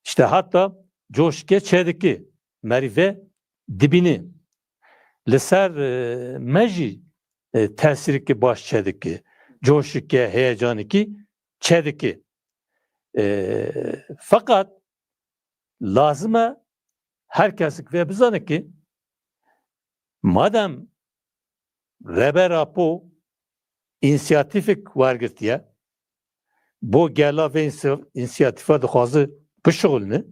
İşte heta coşke çêdike, merî vê dibîne. Li ser, e, me jî, e, tesîreke baş çêdike, coşike, heyecanekî çêdike. E, feqet lazim e her kesek vê bizane ki madem Rêber Apo însiyatîfek wergirtiye, bo gela vê însi-, însiyatîfa dixwaze bişuxulne,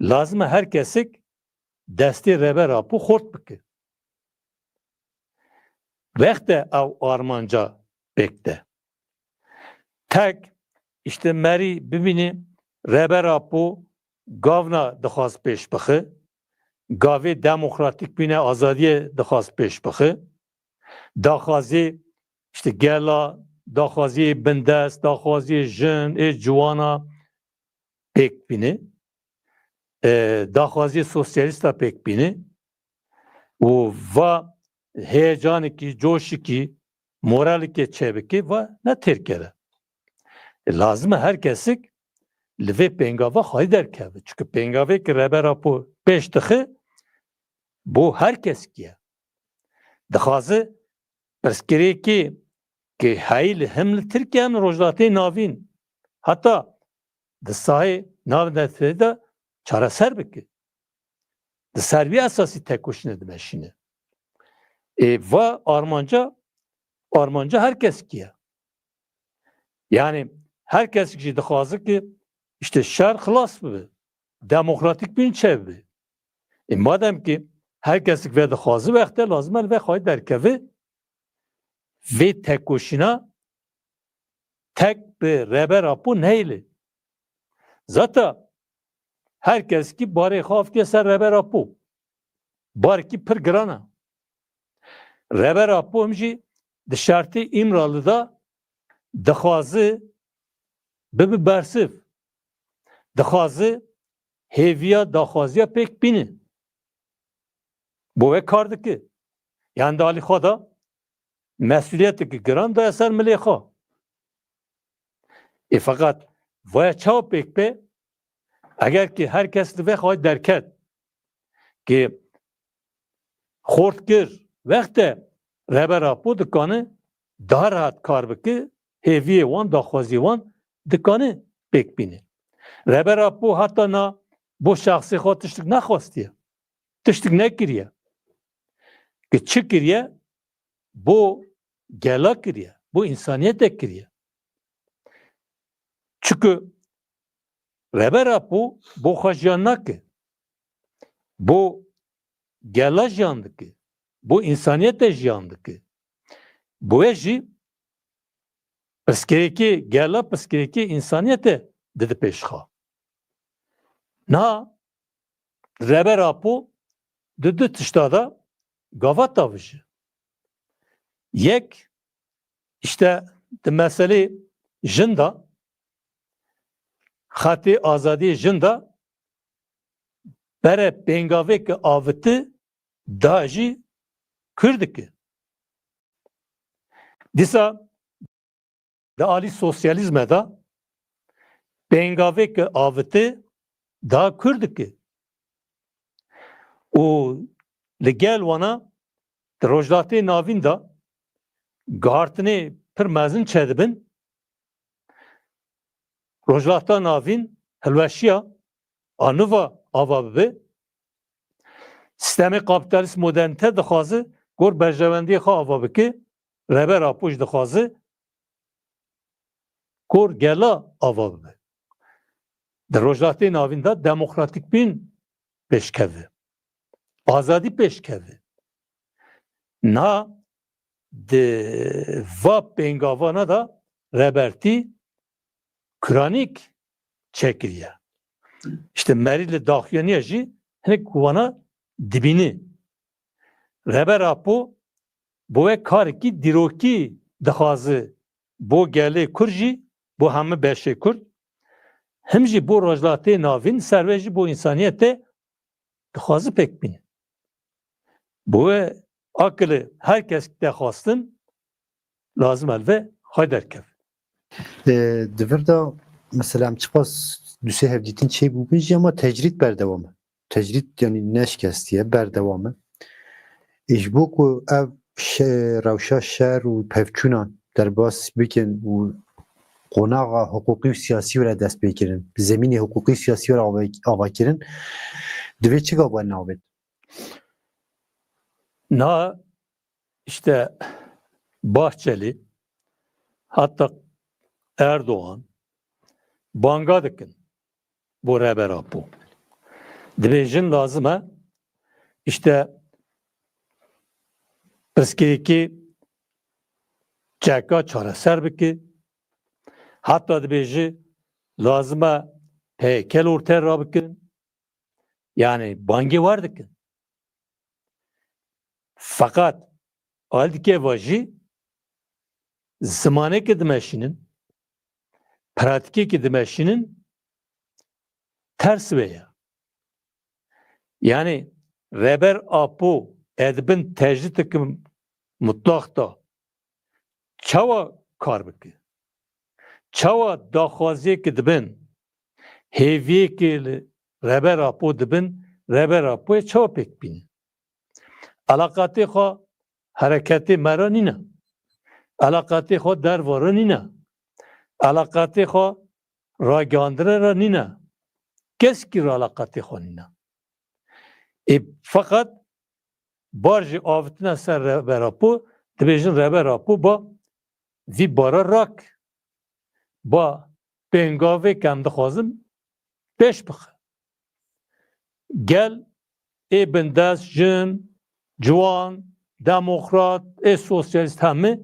lazim e her kesek destê Rêber Apo xurt bike. Wexte ew armanca pêk de. Tek, işte, merî bibînî Rêber Apo gavna dixwaz pêş bixe, gavê demokratîk bîne, azadiyê dixwaz pêş bixe, daxwazê, işte, gela, daxwazê bindest, daxwazê jin ê ciwana pêk bîne, e, daxwazê sosyalîsta pêk bîne û va heyecanekî, coşikî, moralikê çêbike, va ne têr kere. E, lazim e her kesik li vê pêngava xwedî derkeve. Çunke pêngavê ki Rêber Apo pêş dixe, bo her kesikî ye. Dixwaze pirsgirêkê ki heyî li him li Tirkiye, him li Rojhilatê Navîn, heta di sahê navneteweyî de çareser bike. Di ser wî esasî tekoşîne dimeşîne. Ê, va armanca, armanca her kesikî ye. Yani her kesik jî dixwaze ki işte şer xilas bibe, demokratîk bîn çebibe. Ê, madem ki her kesik vê dixwaze, wexte lazim e li vê xwedî derkeve, vê tekoşîna tek bi Rêber Apo neyê lê. Zata her kesikî barê xwe avitiye ser Rêber Apo. Barekî pir giran e. Rêber Apo him jî di şertê Îmrali de dixwaze bibe bersiv. Dixwaze hêviya daxwaziya pêk bîne. Bo wê kar dike. Yan di alî xwe de mesûliyeteke giran daye ser milê xwe. Ê feqet vaya çawa pêk be? Eger ki her kes li vê xwe derket ki xort kir, wexte Rêber Apo dikane daha rahat kar bike, hêviyê wan, daxwaziyê wan dikane pêk bîne. Rêber Apo heta na bo şexsê xwe tiştik nexwestiye. Tiştik nekiriye. Ki çi kiriye? Bo gela kiriye. Bo însaniyete kiriye. Çunku Rêber Apo bo xwe jiyan nake. Bo gela jiyan dike. Bo însaniyete jiyan dike. Bo wê jî pirsgirêkê gela, pirsgirêkê însaniyete dide pêş xwe. Niha Rêber Apo di du tişta de gava tavije. Yek, işte, di meselê jin de, xetê azadiyê jin de bere pêngavê ki aviti, da jî kûr dike. Dîsa di alî sosyalîzme de pêngavê ki aviti da kûr dike. Û li gel wana di Rojhilatê Navîn de gihartinê pir mezin çêdibin. Rojhilata Navîn hilweşiya a nû ve ava bibe. Sîstemê kapîtalîst modernîte dixwaze gor berjewendiyê xwe ava bike, Rêber Apo jî dixwaze gor gela ava bibe. Di Rojhilatê Navîn de demokratîk bîn pêşkeve. Azadî pêşkeve. Na di va pêngavana de Rêbertî kuranîk çêkiriye. Îşte merî li daxuyaniya jî hinek wana dibînî. Rêber Apo bo wê karekî dîrokî dixwaze bo gelê Kurd jî, bo hemî beşê Kurd, him jî bo Rojhilatê Navîn, ser wê jî bo însaniyetê dixwaze pêk bîne. Bo wê akilê her kes te xwestin, lazim e li vê xwe derkeve. E, di vir de, mesela, em çiqas du sê hevdîtin çêbûbin jî, ama tecrîd berdewam e. Tecrîd, yanî, neşikestiye, berdewam e. Ê, ji bo ku ev şe-, rewşa şer û pevçûnan derbas bikin û qonaxa hiqûqî û siyasî were dest pê kirin, zemînê hiqûqî û siyasî were ava, ava kirin, divê çi gav were navêt? Na, işte, Bahçeli, hatta Erdogan banga dikin bo Rêber Apo. Dibêjin lazim e işte pirsgirêkê çeka çareser bike. Heta dibêji lazim e P Y K li ortê rabikin. Yani bangê wer dikin. Feqet alî dike va jî zimanê ke dimeşînin, pratîkê ke dimeşînin ters wê ye. Yani Rêber Apo e di bin tecrîdeke mutlaq de çawa kar bike? Çawa daxwaziyê ke dibin, hêviyê ke li Rêber Apo dibin, Rêber Apoyê çawa pêk bîne? Elaqatê xwe hereketê me re nîne. Elaqatê xwe derva re nîne. Elaqatê xwe ragihandinê re nîne. Keskî re elaqatê xwe nîne. Ê, feqet bar jî avitine ser Rêber Apo, dibêjin Rêber Apo ba vî bara rak, ba pêngavê ke em dixwazin pêş bixe. Gel ê bindest, jin, ciwan, demokrat, ê sosyalîst hemî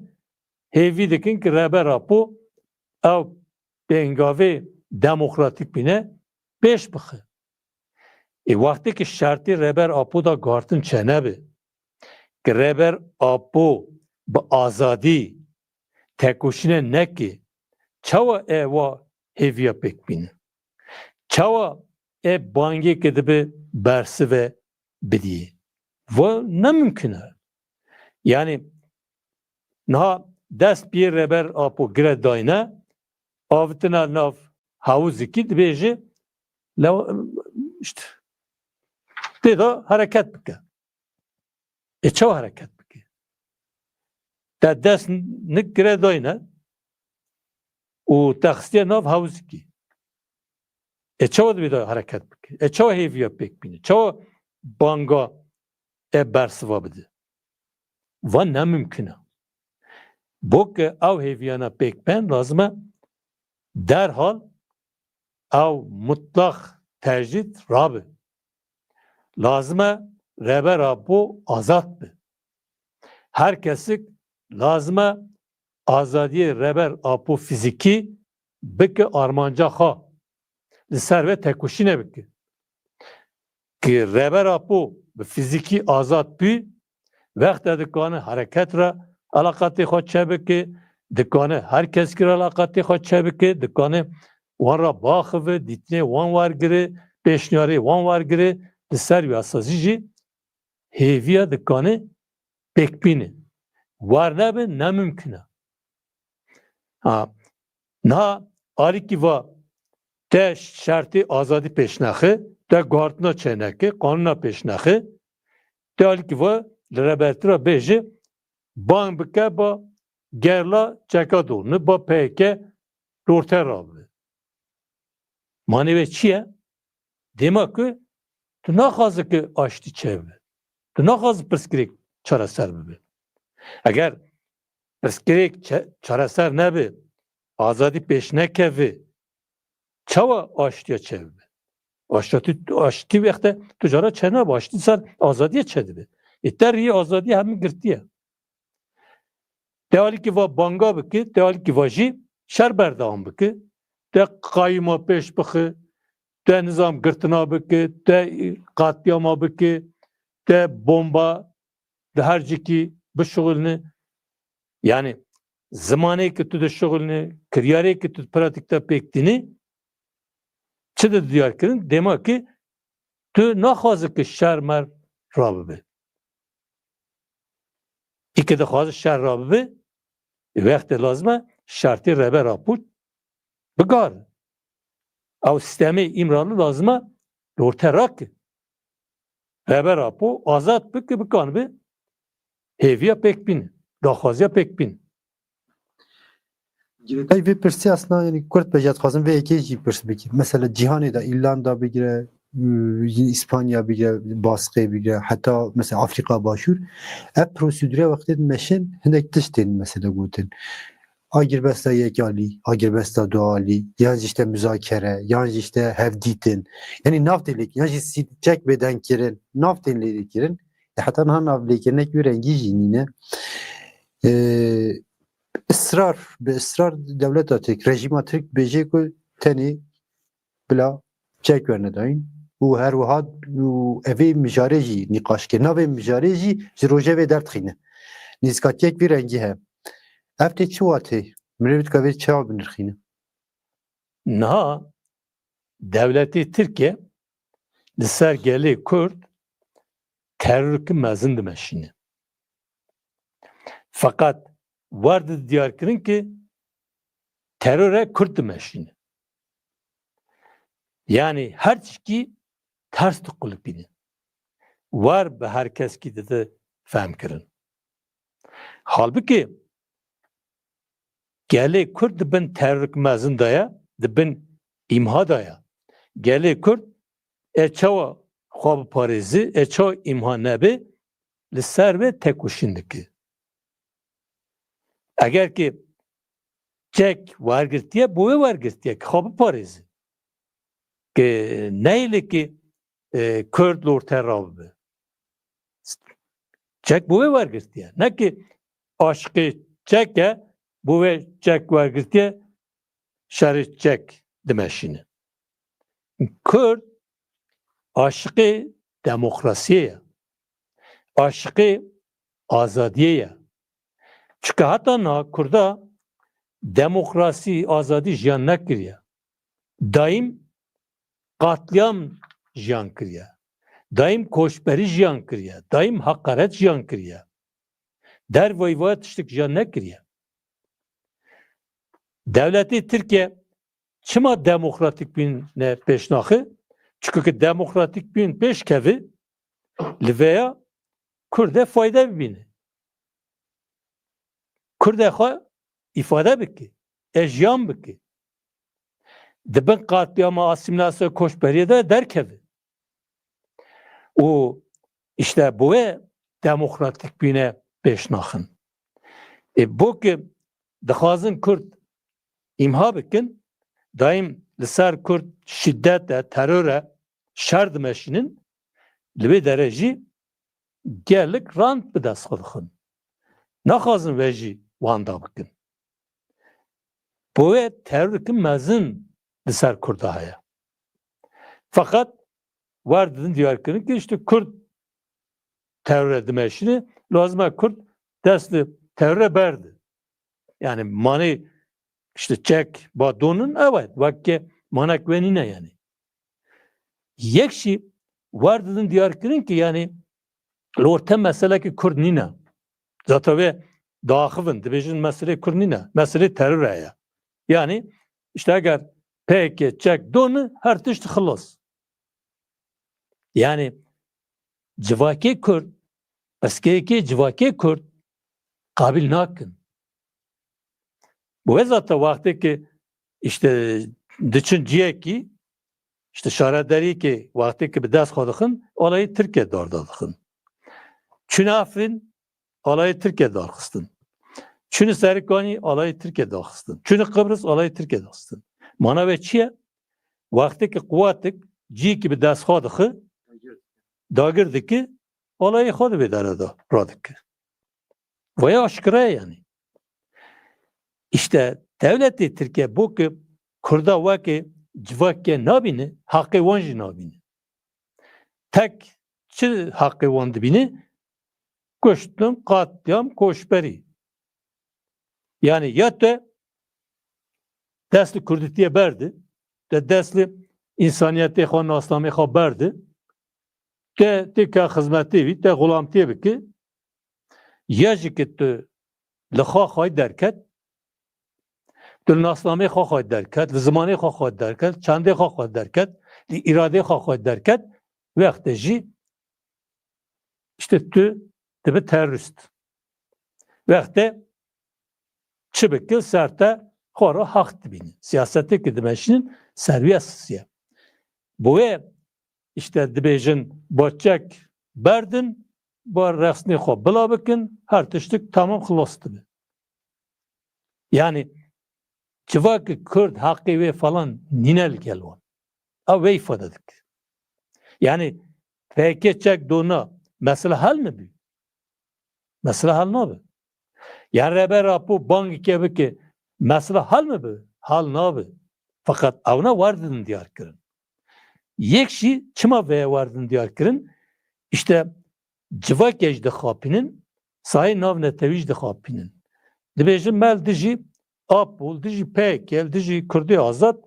hêvî dikin ki Rêber Apo ew pêngavê demokratîk bîne pêş bixe. Ê wextê ki şertê Rêber Apo da guhartin çênebe, ki Rêber Apo bi azadî tekoşîne neke, çawa e wa hêviya pêk bîne? Çawa e bangê ke dibe bersive bidiyê? Va ne mimkun e. Yani niha dest piyê Rêber Apo gire dayne, avitine nav hewizikî dibêje, lew, işte, tê de hereket bike. E, çawa hereket bike? Te dest nik gire dayne û te xistiye nav hewizikî. E, çawa divê de hereket bike? E, çawa hêviya pêk bîne? Çawa banga e bersiva bide? Va ne mimkun e. Bo ke ew hêviyana pêk bên, lazim e derhal ew mutlaq tecrîd rabe. Lazim e Rêber Apo azad be. Her kesik lazim e azadiyê Rêber Apo fîzîkî bike armanca xwe. Li ser vê tekoşîne bike. Ki Rêber Apo bi fîzîkî azad bî, wexta dikane hereket re elaqatê xwe çêbike, dikane her keskî re elaqatê xwe çêbike, dikane wan re biaxive, dîtinê wan wergire, pêşniyarê wan wergire, li ser wî esasî jî hêviya dikane pêk bîne. Wer nebe, ne mimkun e. Ha, niha alîkî va te şertê azadî pêş nexe, te guhartina çêneke, qanûna pêş nexe, te alîkî va li rêbertî re bêje, bang bike ba gerla çeka dorne, ba P Y K li ortê rabibe. Manê wê çi ye? Dema ku tu naxwaze ki aştî çêbibe. Tu naxwaze pirsgirêk çareser bibe. Eger pirsgirêk çe-, çareser nebe, azadî pêş nekeve, çawa aştiya çêbibe? Aştiya tu, aştî wexte tu cara çênabe, aştî ser azadiya çêdibe. Ê te riyê azadiya hemî girtiye. Te alîkî va banga bike, te alîkî va jî şer berdewam bike. Te qayûma pêş bixe, te nizam girtina bike, te qetlîama bike, te bomba di her cikî bişuxulne. Yani zimanê ki tu dişuxulne, kiryarê ki tu di pratîk de pêk tînî, çi di diyar kirin? Dema ki tu naxwaze ki şer mer rabibe. Î ke dixwaze şer rabibe, wextê lazim e şertê Rêber Apo bigare. Ew sîstemê Îmralî lazim e li orte rake. Rêber Apo azad bike, bikanibe hêviya pêk bîne, daxwaziya pêk bîne. Girêdayî vê pirsê aslında, yani kurt be, ez dixwazim vê yekê jî pirs bikî. Mesela cîhanê de, Îrlanda bigire, û, Îspanya bigire, Baskê bigire, heta mesela Afrîka Başûr. Ev prosedûre wextê dimeşin, hinek tişt tên mesela gotin. agirbesta yek alî, agirbesta du alî, yan jî işte muzakere, yan jî işte hevdîtin. Yanî nav tê lê, yan jî sî-, çek bê deng kirin, nav tên lê kirin. E, heta niha nav lêkirinek wî rengî jî nîne. E, israr, bi israr dewleta Tirk, rejîma Tirk bêje ku tenê bila çek werne dayîn û her wiha û evê mijarê jî nîqaş kir. Navê mijarê jî ji rojevê derdixîne. Nêzîkatiyek vî rengî heye. Ev tê çi watê? Mirov dikare vê çawa binirxîne? Niha dewletê Tirkiye li ser gelê Kurd terorkî mezin dimeşîne. Feqet wer di diyar kirin ki terore Kurd dimeşîne. Yani her tişkî ters diqulipîne. Wer bi her keskî dide fehm kirin. Halbuki gelê Kurd di bin terorek mezin de ye, di bin îmha de ye. Gelê Kurd e çawa xwe biparêzi, e çawa îmha nebe, li ser vê tekoşîn dike. Eger ki çek wergirtiye, bo wê wergirtiye ki xwe biparêzi. Ki neyli ki, e, Kurd li ortê re bibe. Çek bo wê wergirtiye. Ne ki aşiqê çek e, bo wê çek wergirtiye, şerê çek dimeşîne. Kurd aşiqê demokrasiyê ye. Aşiqê azadiyê ye. Çunke heta niha Kurda demokrasî, azadî jiyan nekiriye. Daîm qatliyam jiyan kiriye. Daîm koçberî jiyan kiriye. Daîm heqaret jiyan kiriye. Derveyî vaya tiştek jiyan nekiriye. Dewletê Tirkiye çima demokratîk bûne pêş naxe? Çunke demokratîk bûn pêş keve, li vêya Kurd e fayde bibîne. Kurd e xwe îfade bike, e jiyan bike. Di bin qatliyama asîmîlasya koçberiyê de derkeve. Û işte bo wê demokratîk bûne pêş naxin. Ê bo ki dixwazin Kurd îmha bikin, daîm li ser Kurd şîdet e, teror e, şer dimeşînin, li wê derê jî gelek rand bi dest xwe dixin. Naxwazin vê jî wenda bikin. Bo wê teroreke mezin li ser Kurda heye. Feqet wer didin diyarkirin ki işte Kurd terore dimeşîne, lazim e Kurd dest li terore berde. Yani manê işte çek ba donin, evet, weke manek wê nîne yani. Yek jî wer didin diyar kirin ki yani li orte meseleke Kurd nîne. Zaten vê diaxivin, dibêjin meselê Kurd nîne, meselê teror heye. Yani işte eger P K K çek doni, her tişt xilas. Yani civakê Kurd, pirsgirêkê civakê Kurd qabil nakin. Bi wê zaten wextê ki işte diçin ciyekî, işte şaredariyekê wextê ki bi dest xwe dixin, alayê Tirkiye darda dixin. Çûne Efrîn, alayê Tirkiye darxistin. Çûne Serîkanî, alayê Tirkiye darxistin. Çûne Qibris, alayê Tirkiye darxistin. Mana wê çi ye? Wextê ki quwetek ciyekî bi dest xwe dixe, dagir dike, alayê xwe di vê dere de radike. Vaya aşkere ye yani. İşte dewletê Tirkiye bo ki Kurda weke civakê nabîne, heqê wan jî nabîne. Tek çi heqê wan dibîne? Kuştin, qatliyam, koçberî. Yani ya te dest li Kurdîtiyê berde, te dest li însaniyetê xwe, nasnamê xwe berde, te têka xizmetê wî, te xulamtiyê bike, ya jî ki tu li xwe xwayî derket, tu li nasnamê xwe xwayî derket, li zimanê xwe xwayî derket, çandê xwe xwayî derket, li îradê xwe xwayî derket, wextê jî işte tu dibe terorîst. Wextê çi bike ser te xwe re heq dibîne. Siyasetê ki dimeşînin ser wî esas ye. Bo wê işte dibêjin ba çek berdin, ba rexsnê xwe bila bikin, her tiştik tamam xilas dibe. Yani civakê Kurd heqê wê falan nîne li gel wan. Ew vê îfade dike. Yani P K K çek dona mesela hel mi bî? Mesela hel nabe. Yani Rêber Apo bangike bike mesela hel mi bi? Hel nabe. Fakat ewna werdin diyar kirin. Yek jî çima veye werdin diyar kirin? İşte civakê jî dixapînin, sayê navnetewî jî dixapînin. Dibêjin me li dijî Apo, li dijî P K K, li dijî Kurdê Azad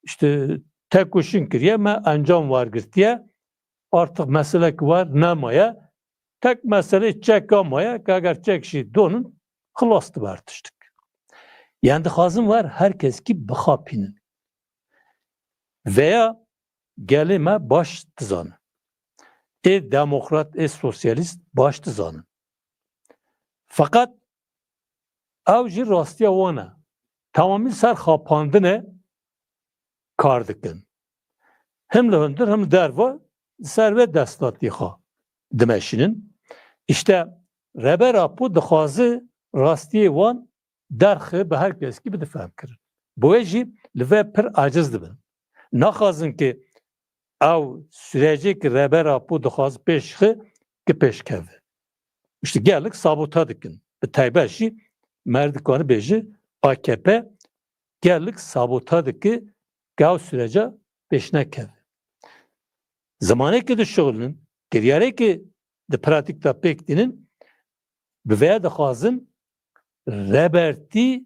işte tekoşîn kiriye, me encam wergirtiye. Artık meselek wer nemaye. Tek mesele çeka maye, ke eger çek jî donin, xilas dibe her tiştik. Yani dixwazin wer her keskî bixapînin. Veya gelê me baş dizanin. Ê demokrat, ê sosyalîst baş dizanin. Feqet ew jî rastiya wan e. Tamamî ser xapandine kar dikin. Him li hundir, him li derve li ser vê desthilatiyê xwe dimeşînin. İşte Rêber Apo dixwaze rastiyê wan derxe bi her keskî bide fehmkirin. Bi wê jî li vê pir aciz dibin. Naxwazin ki ew sürecê ki Rêber Apo dixwaze pêş xi ki pêş keve. İşte gelek sabota dikin. Bi taybet jî merdikani bêje A K P gelek sabota dike ke ew süreca pêş nekeve. Zimanê ki dişuxulin, kiryarê ki di pratik de pêk tînin, bi vê dixwazin Rêbertî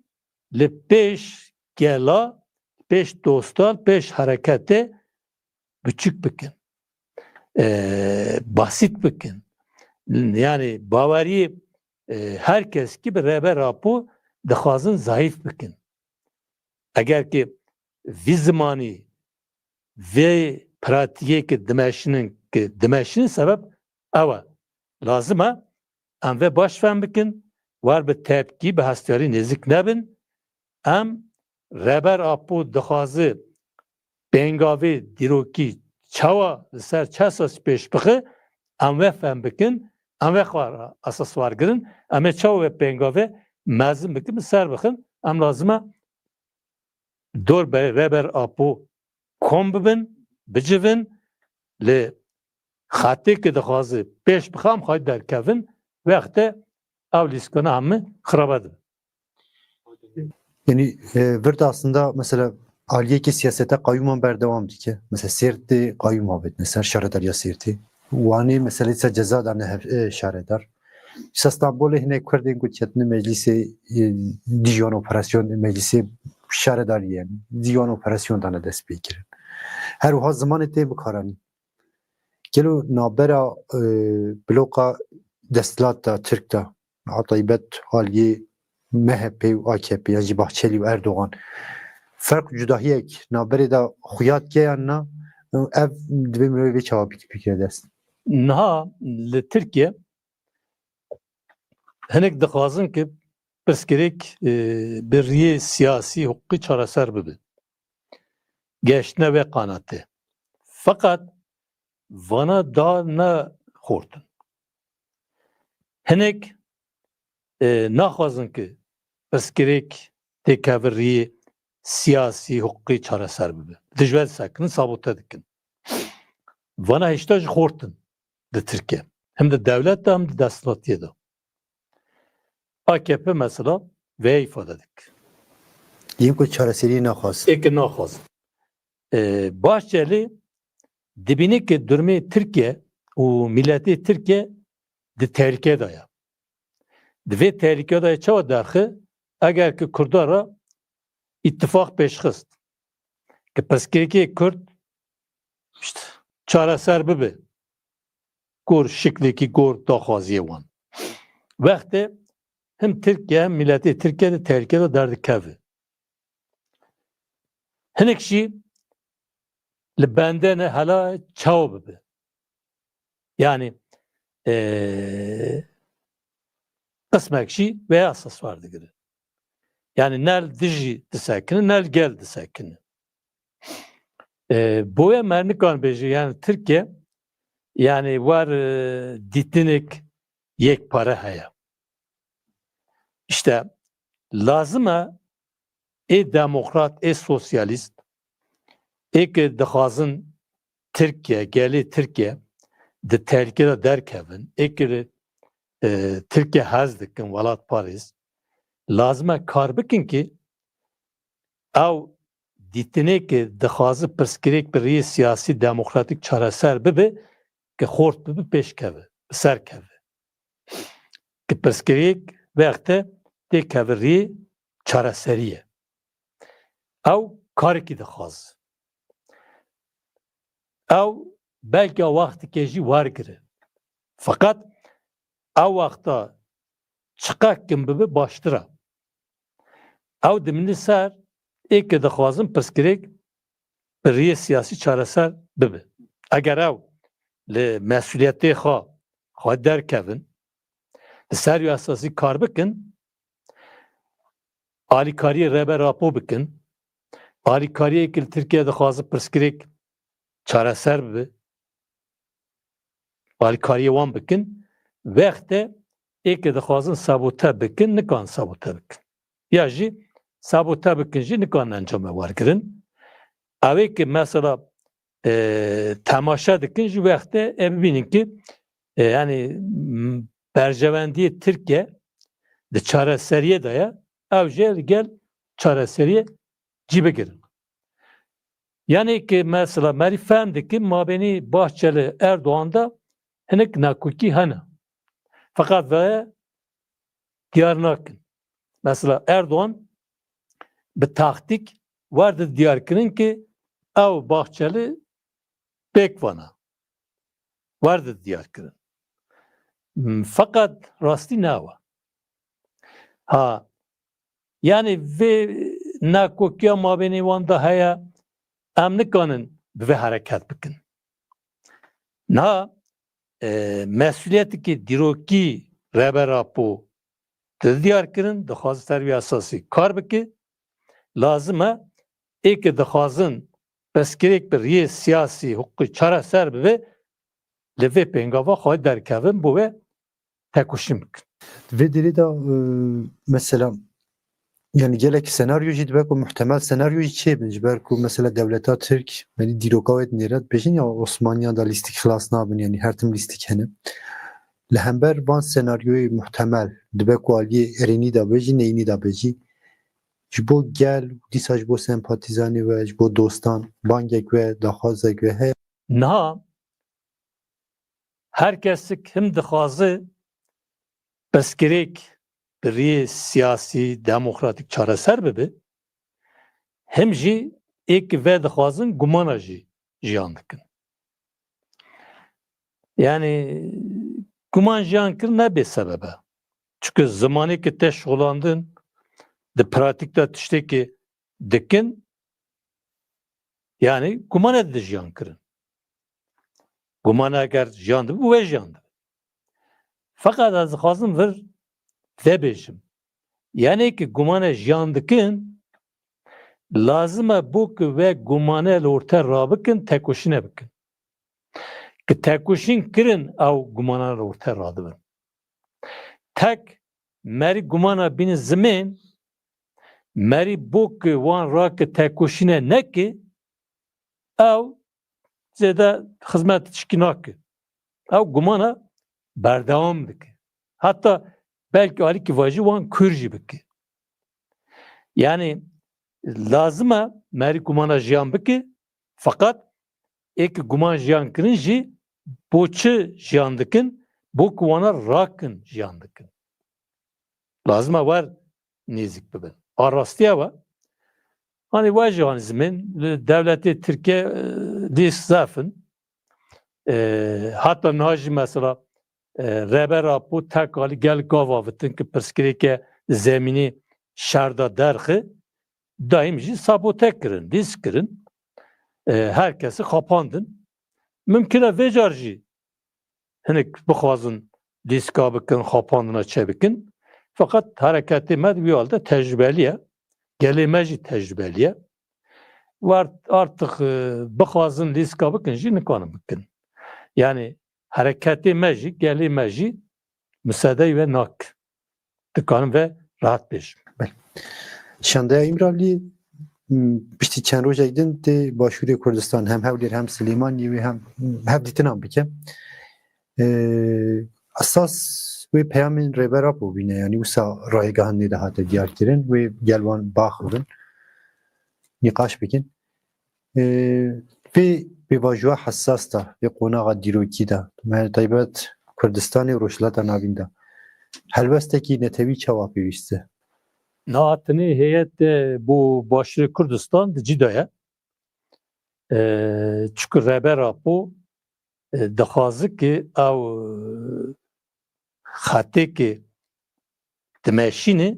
li pêş gela, pêş dostal, pêş hereketê biçûk bikin. E, basît bikin. Yani baweriyê, e, her kes ki bi Rêber Apo dixwazin zayîf bikin. Eger ki vî zimanî, vê pratiyê ki dimeşinin, ki dimeşinin sebeb ew e. Lazim e em vê baş fehm bikin, wer bi tepkî, bi hestiyarî nêzik nebin. Em Rêber Apo dixwaze pêngavê dîrokî çawa li ser çi esas pêş bixe, em vê fehm bikin, em vê xwe esas wergirin, em ê çawa vê pêngavê mezin bikin, bi ser bixin, em lazim e dor be Rêber Apo kom bibin, bicivin, li xetê ki dixwaze pêş bixe, em xwedî derkevin, wextê ew lîskana hemî xirabe dibe. Yani e, vir de aslında mesela aliyekî siyasete qayyuman berdewam dike. Mesela Sêrtê qayyum avêtine ser şaredariya Sêrtê. Wanê mesela îsa ceza dane hev- e, şaredar. Îsa Stenbolê hinek Kurdên ku ketine meclîsê e, diyan operasyon meclîsê şaredarî yani diyan operasyon dane dest pê kirin. Her wiha zimanê tê bikaranî. Gelo nabera e, bloka desthilata Tirk de a taybet aliyê M H P û A K P yan jî Bahçelî û Erdogan ferq û cudahiyek naberê de xuya dike yan na? Ev divê mirovê vê çawa bî-, bikire dest. Niha li Tirkiye hinek dixwazin ki pirsgirêk e, bi riyê siyasî, huquqî çareser bibe. Geştine vê qanatê. Feqet vana da ne xortin. Hinek e, naxwazin ki pirsgirêk têkeve riyê siyasî, huquqî çareser bibe. Dijber disekinin, sabote dikin. Vana hişta jî xortin di Tirkiye. Hem di dewlet de hem di desthilatiyê de. A K P mesela vê îfade dike. Yên ku çareserî naxwaz. Ê ki naxwaz. E, Bahçeli dibîne ki durmê Tirkiye û miletê Tirkiye di tehlike de ye. Di vê tehlike de çawa derxe? Eger ki Kurda re îtifaq pêşxist, ki pirsgirêkê Kurd işte, çareser bibe, gor şiklekî, gor daxwaziyê wan. Wextê him Tirkiye hem miletê Tirkiye di tehlike de derdikeve. Hinek jî li bende ne hela çawa bibe. Yani e, qismek jî vê esas war digire. Yani ne li dijî disekine, ne li gel disekine. E, boya mernikan bêje, yani Tirkiye, yani war e, dîtinek yekpare heye. İşte lazim e ê demokrat, ê sosyalîst, ê ke dixwazin Tirkiye, gelê Tirkiye di tehlike de derkevin, ê ke li, e, Tirkiye hez dikin, welatparêz, lazim e kar bikin ki ew dîtinê ke dixwaze pirsgirêk bi rêyê siyasî demokratîk çareser bibe, ke xort bibe, pêş keve, bi ser keve. Ke pirsgirêk wexte têkeve rêyê çareseriyê. Ew karekî dixwaze. Ew belka wextike jî wergire. Feqet ew wexta çiqas kin bibe baştir e. Ew dimîne ser ê ke dixwazin pirsgirêk bi rêyê siyasî çareser bibe. Eger ew li mesuliyetê xwe, xwe derkevin, li ser wî esasî kar bikin, alîkariyê Rêber Apo bikin, alîkariyê ke li Tirkiye dixwaze pirsgirêk çareser bibe, alîkariyê wan bikin, wexte ê ke dixwazin sabote bikin, nikan sabote bikin. Ya jî sabote bikin jî nikan encame wergirin. Ew ê ke mesela, e, temaşe dikin jî wexte em bibînin ki, e, yani, m, berjewendiyê Tirkiye di çareseriyê de ye, ew jê li gel çareseriyê cî bigirin. Yani ki mesela merî fehm dikin mabênî Bahçeli Erdoğan de hinek nakokî hene. Feqet ve diyar nakin. Mesela Erdoğan bi taktîk werde diyar kirin ki ew Bahçeli pêk vana. Werde diyar kirin. Hmm, feqet rastî nawa. Ha, yani vê nakokiya mabênê wan de heye, em nikanin bi vê hereket bikin. Niha, e, mesuliyeteke dîrokî Rêber Apo di diyar kirin, dixwaze ser wî esasî kar bike. Lazim e, ê ke dixwazin pirsgirêk bi riyê siyasî, huquqî çareser bibe, li vê pêngava xwe derkevin, bo wê tekoşîn bikin. Di vê derê de, e, mesela, yani gelek senaryo jî dibe ku muhtemel senaryo jî çêbin, ji ber ku mesela dewleta Tirk, yani dîroka wê dinêre dibêjin ya Osmaniyan de lîstik xilas nabin, yani her tim lîstik hene. Li hember van senaryoyê muhtemel dibe ku aliyê erênî de be jî, neyînî de be jî, ji bo gel û dîsa ji bo sempatîzanê we, ji bo dostan bangek we, daxwazek we heye. Niha her kesik him dixwaze pirsgirêk bi riyê siyasî, demokratîk çareser bibe, him jî ê ki vedixwazin gumana jî jiyan dikin. Yani guman jiyan kirin ne bê sebeb e. Çunku zimanê ki te şixulandin, di pratîk de tiştê ki dikin, yani gumane dide jiyan kirin. Gumane eger jiyan dibe, wê jiyan dibe. Feqet ez dixwazim vir vebêjim. Yani ki gumane jiyan dikin, lazim e bo ki ve gumane li orte rabikin, tekoşîne bikin. Ki tekoşîn kirin, ew gumana li orte radibin. Tek merî gumana bînin zimên, merî bo ki wan rake tekoşîne neke, ew zêde xizmet tişkî nake. Ew gumana berdewam dike. Heta belkî alîkî vajî wan kûr jî bike. Yani lazim e merî gumana jiyan bike, feqet ê ki guman jiyan kirin jî bo çi jiyan dikin? Bo ku wana rakin jiyan dikin. Lazim e wer nêzîk bibin. A rastiya we. Hani we jî hani zimên, li dewletê Tirkiye, e, lîst zef in. E, heta niha jî mesela, e, Rêber Apo tek alî gel gav avitin ki pirsgirêke zemînî şer de derxe, daîm jî sabote kirin, lîst kirin. E, her kesî xapandin. Mimkun e vê car jî hinek bixwazin lîstika bikin, xapandina çêbikin. Feqet hereketê me di wî hal de tecrûbelî ye. Gelê me jî tecrûbelî ye. Wer artık, e, bixwazin lîstika bikin jî nikarin bikin. Yani hereketê me jî, gelê me jî misedeyê we nak. Dikarim ve rahat bêjim. Belê. Şandeya Îmraliyê, m, piştî çend rojek din tê Başûrê Kurdistan, hem Hewlêr hem Silêmaniyê wê hem hevdîtinan bike. E, esas wê peyamên Rêber Apo bîne, yanî wisa raygehan nê de hate diyar kirin, wê gel wan baxivin, nîqaş bikin. E, vê pêvajoya hesas de, vê qonaxa dîrokî de, me taybet Kurdistanê û Rojhilata Navîn de, helwestekî netewî çawa pêwîst e? Nihatinê heyet, e, bo Başûrê Kurdistan di cî de ye. E, çunku Rêber Apo, e, dixwaze ki ew, e, xetê ki dimeşîne,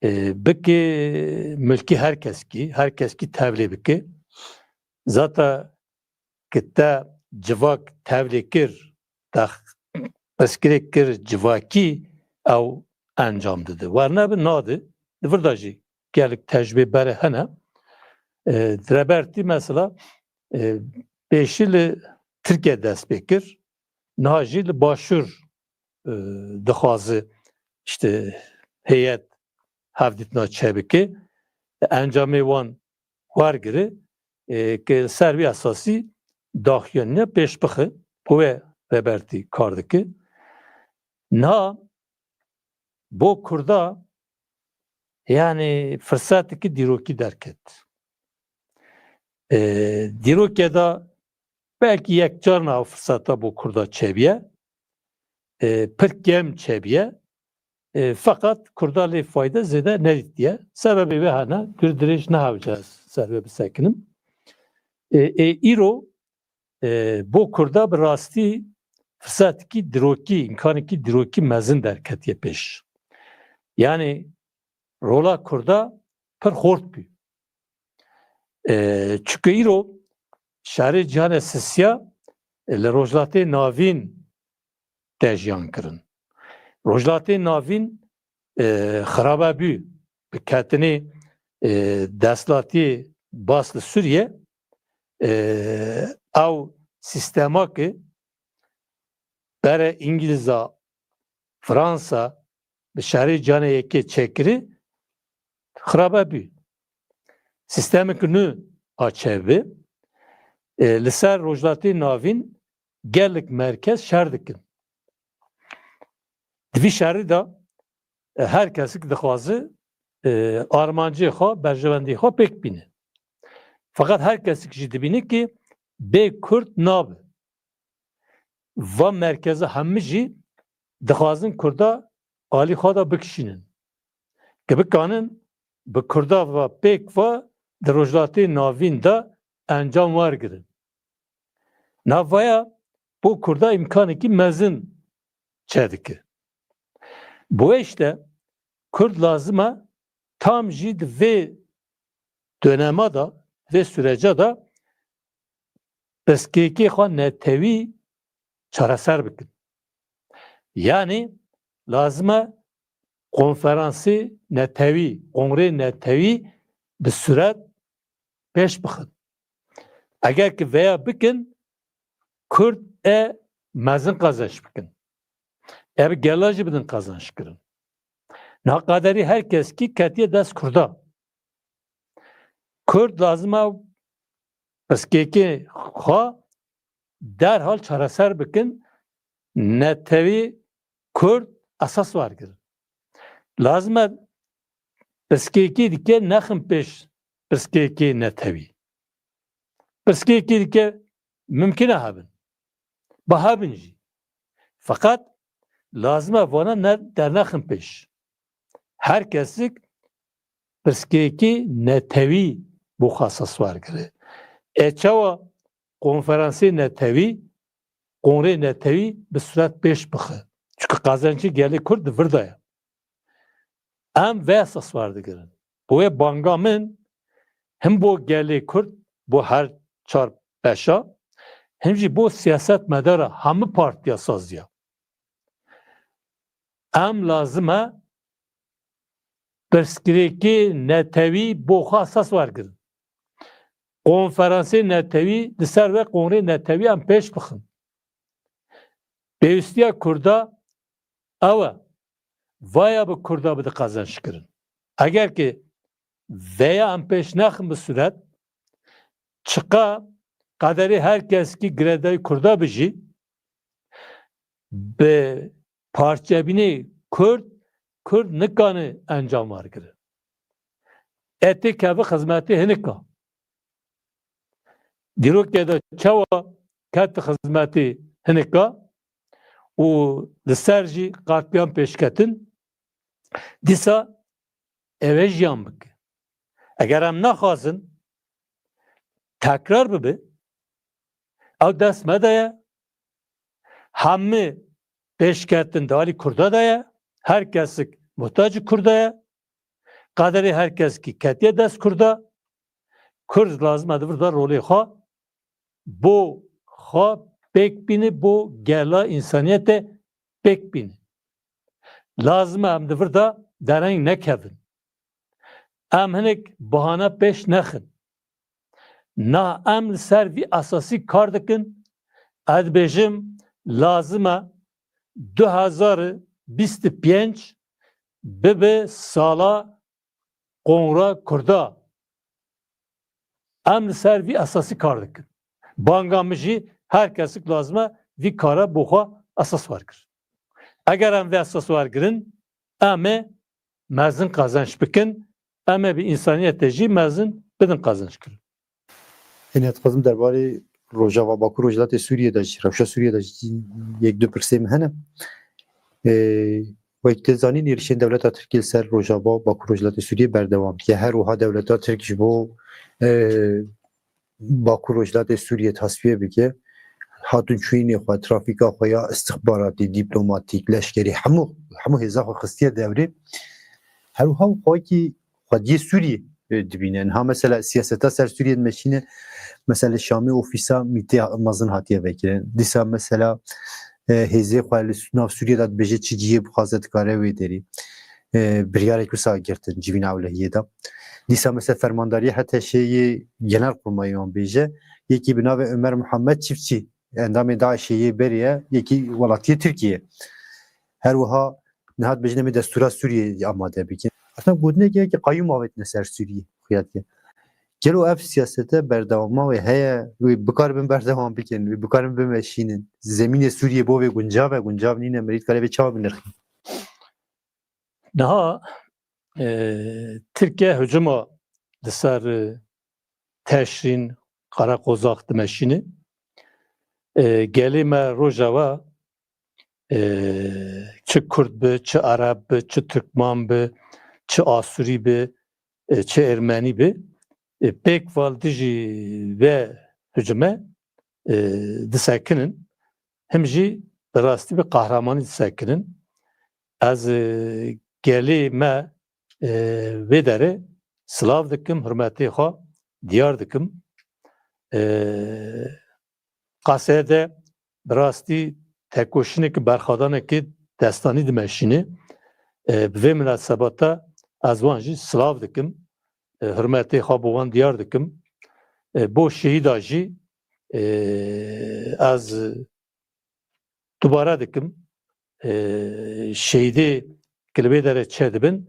e, bike milkî her keskî, her keskî tevlê bike. Zata ki te civak tevlê kir, te pirsgirêk kir civakî, ew encam dide. Werne bi nade, di vir de jî gelek tecrûbê berê hene. E, Rêbertî mesela, e, pêşî li Tirkiye dest pê kir, niha jî li Başûr, e, dixwaze işte heyet hevdîtina çêbike. Encamê wan wergire, e, ki ser wî esasî daxuyanîne pêş bixe, bi wê Rêbertî kar dike. Niha bo Kurda, yani firsetekî dîrokî derket. E, dîrokê de belkî yek carna ew firseta bo Kurda çêbiye. E, pir kêm çêbiye. E, feqet Kurda lê fayde zêde nedîtiye. Sebebê wê hene, dûr dirêj nehewce ez ser wê bisekinim. E, e, îro, e, bo Kurda bi rastî firsetekî dîrokî, îmkanekî dîrokî mezin derketiye pêş. Yani rola Kurda pir xort bû. E, çunku îro şerê cîhanê sisiya, e, li Rojhilatê Navîn te jiyan kirin. Rojhilatê Navîn, e, xirabe bû. Bi ketinê, e, desthilatiyê bas li Sûriye, e, ew sîstema ki bere Îngilîza, Fransa bi şerê cîhanê yekê çêkirî, xirabe bû. Sîstemeke nû a çêbî. E, li ser Rojhilatê Navîn gelek merkez şer dikin. Di vî şerî de, e, her kesik dixwaze, e, armancê xwe, berjewendiyê xwe pêk bîne. Feqet her kesik jî dibîne ki bê Kurd nabe. Va merkeza hemî jî dixwazin Kurda alî xwe de bikişînin. Ki bikanin bi Kurda va pêk va di Rojhilatê Navîn de encam wergirin. Navaya bo Kurda îmkanekî mezin çêdike. Bo wê işte Kurd lazim e tam jî di vê dönema de, vê süreca de pirsgirêkê xwe netewî çareser bikin. Yani lazim e konferansê netewî, kongrê netewî bi suret pêş bixin. Eger ki veya bikin, Kurd e mezin qezenç bikin. E bi gela jî bidin qezenç kirin. Na qaderî her kes kî ketiye dest Kurda. Kurd lazim e pirsgirêkê xwe derhal çareser bikin, netewî Kurd esas wergirin. Lazim e pirsgirêkê dike nexin pêş pirsgirêkê netewî. Pirsgirêkê dike mimkun e hebin. Ba hebin jî. Feqet lazim e vana ne, dernexin pêş. Her kesik pirsgirêkê netewî bo xwe esas wergire. E çawa konferansê netewî, kongrê netewî bi suret pêş bixe? Çunku qezencê gelê Kurd di vir de ye. Em vê esas werdigirin. Bo wê banga min him bo gelê Kurd, bo her çar beşa, him jî bo siyasetmedara hemî partiya saziya. Em lazim e pirsgirêkê netewî bo xwe esas wergirin. Konferansê netewî, li ser wê kongrê netewî em pêş bixin. Pêwîstiya Kurda ew e. Vaya bi Kurda bide qezenç kirin. Eger ki veya em pêş nexin bi sûret, çiqa qederê her kesekî girêdayî Kurda bi jî, bi parçebînê Kurd, Kurd nikane encam wergire. E tê keve xizmetê hinika. Dîrokê de çawa ket xizmetê hinika û li ser jî qatliam pêşketin, dîsa ew ê jiyan bike. Eger em naxwazin tekrar bibe, ew dest me de ye. Hemî pêşketin di alî Kurda de ye. Her kesik muhtacî Kurda ye. Qederê her kesikî ketiye dest Kurda. Kurd lazim e di vir de rolê xwe bo xwe pêk bîne, bo gela însaniyetê pêk bîne. Lazim e em di vir de dereng nekevin. Em hinek bahane pêş nexin. Na em li ser vî esasî kar dikin. Ez dibêjim lazim e du hezar û bîst û pênc bibe sala Kongra Kurda. Em li ser vî esasî kar dikin. Banga min jî her kesik lazim e vî kara bo xwe esas wergir. Eger em vê esas wergirin, em ê mezin qezenç bikin, em ê bi însaniyetê jî mezin bidin qezençkirin. Hêne dixwazim derbarê Rojava, Bakur Rojhilatê Sûriyê de jî, rewşa Sûriyê de jî yek du pirsê min hene. Ee, Wek tu dizanî, nêrîşên dewleta Tirkiyê li ser Rojava, Bakur Rojhilatê Sûriyê berdewam dike. Her wiha dewleta Tirk ji bo, e, Bakur Rojhilatê Sûriyê tasfiye bike, hatûn çûyînê xwe, trafîka xwe ya istixbaratî, dîplomatîk, leşkerî, hemû, hemû hêza xwe xistiye dewrê. Her wiha xwekî xwediyê Sûriyê, e, dibîne. Niha mesela siyaseta ser Sûriyê dimeşîne, mesela Şamê ofîsa mîtê mezin hatiye vekirin. Dîsa mesela, e, hêzê xwe li nav Sûriyê de dibêje çi cihê bixwaze dikare wê derê. E, biryarek wisa girtin civîna ewlehiyê de. Dîsa mesela fermandariya HTŞ'ê yê Genelkurmayê wan bêje, yekî bi navê Ömer Muhammed Çiftçi, endamê DAIŞ'ê yê berê ye, yekî welatiyê Tirkiyê. Her wiha niha dibêjin em ê destûra Sûriyê amade bikin. Aslında gotinekê ye ki qeyûm avêtine ser Sûriyê, xuya dike. Gelo ev siyasete berdewama wê heye, wê bikaribin berdewam bikin, wê bikaribin bimeşînin? Zemînê Sûriyê bo vê guncav e, guncav nîne, mirî dikare vê çawa binirxî? Niha, e, Tirkiye hicûma li ser, e, Teşrîn, Qereqozax dimeşîne. E, gelê me Rojava, e, çi Kurd bi, çi Ereb bi, çi Tirkman bi, çi Asûrî bi, e, çi Ermenî bi, e, pêk va li dijî vê hicûme, e, disekinin. Him jî bi rastî bi qehremanî disekinin. Ez, e, gelê me, e, vê derê silav dikim, hurmetê xwe diyar dikim. E, Qaseye de bi rastî tekoşîneke berxwedaneke destanî dimeşîne. E, bi vê minasebata ez wan jî silav dikim. E, hurmetê xwe bo wan diyar dikim. E, bo şehîda jî, e, ez dubare dikim, e, şehîdê ku li vê derê çêdibin,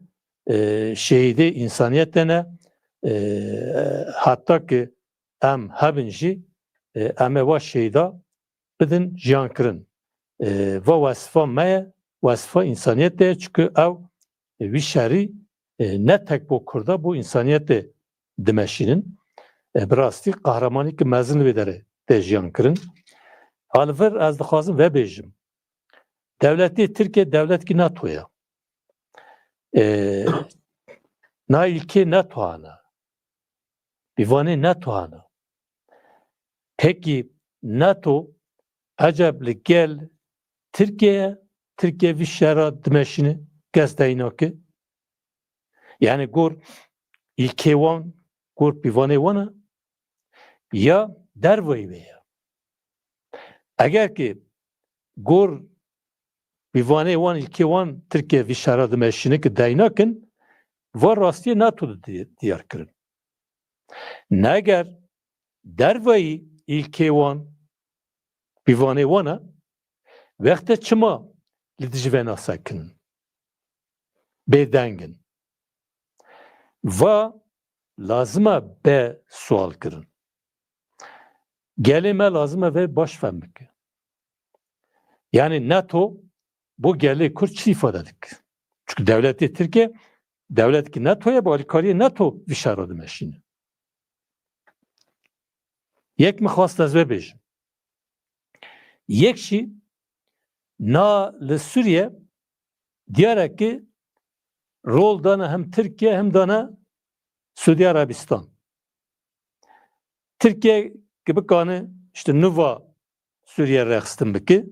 e, şehîdê însaniyetê ne, e, heta ku em hebin jî, e, em ê va şehîda bidin jiyankirin. E, va wesifa me ye, wesifa însaniyetê ye, çunku ew, e, vî şerî, e, ne tek bo Kurda, bo însaniyetê dimeşînin. E, bi rastî qehremanî ki mezin li vê derê tê jiyan kirin. A li vir ez dixwazim vebêjim. Dewletê Tirkiye dewletkî NATO ye. E, na îlkê NATO hana. Pîvanê NATO hana. Pekî NATO eceb li gel Tirkiye ye? Tirkiye vî şera dimeşîne, kes deynake? Yani gor îlkê wan, gor pîvanê wan e ya derveyî wê ye? Eger ki gor pîvanê wan, îlkê wan Tirkiye vî şera dimeşîne ki deynakin, va rastiyê NATO di-, diyar kirin. Neger derveyî îlkê wan, pîvanê wan e, wexte çima li dijî vê nasekinin? Bêdeng in. Va lazim e be sual kirin. Gelê me lazim e vê baş fehm bike. Yani NATO bo gelê Kurd çi îfade dike? Çünkü dewletê Tirkiye, dewletekî NATO ye, bi alîkariyê NATO vî şera dimeşîne. Yek min xwest ez vê bêjim. Yek jî na li Sûriye diyar e ki rol dane hem Tirkiye hem dane Sûdî Erebistan. Tirkiye ki bikane işte nuva Sûriye rexistin bike.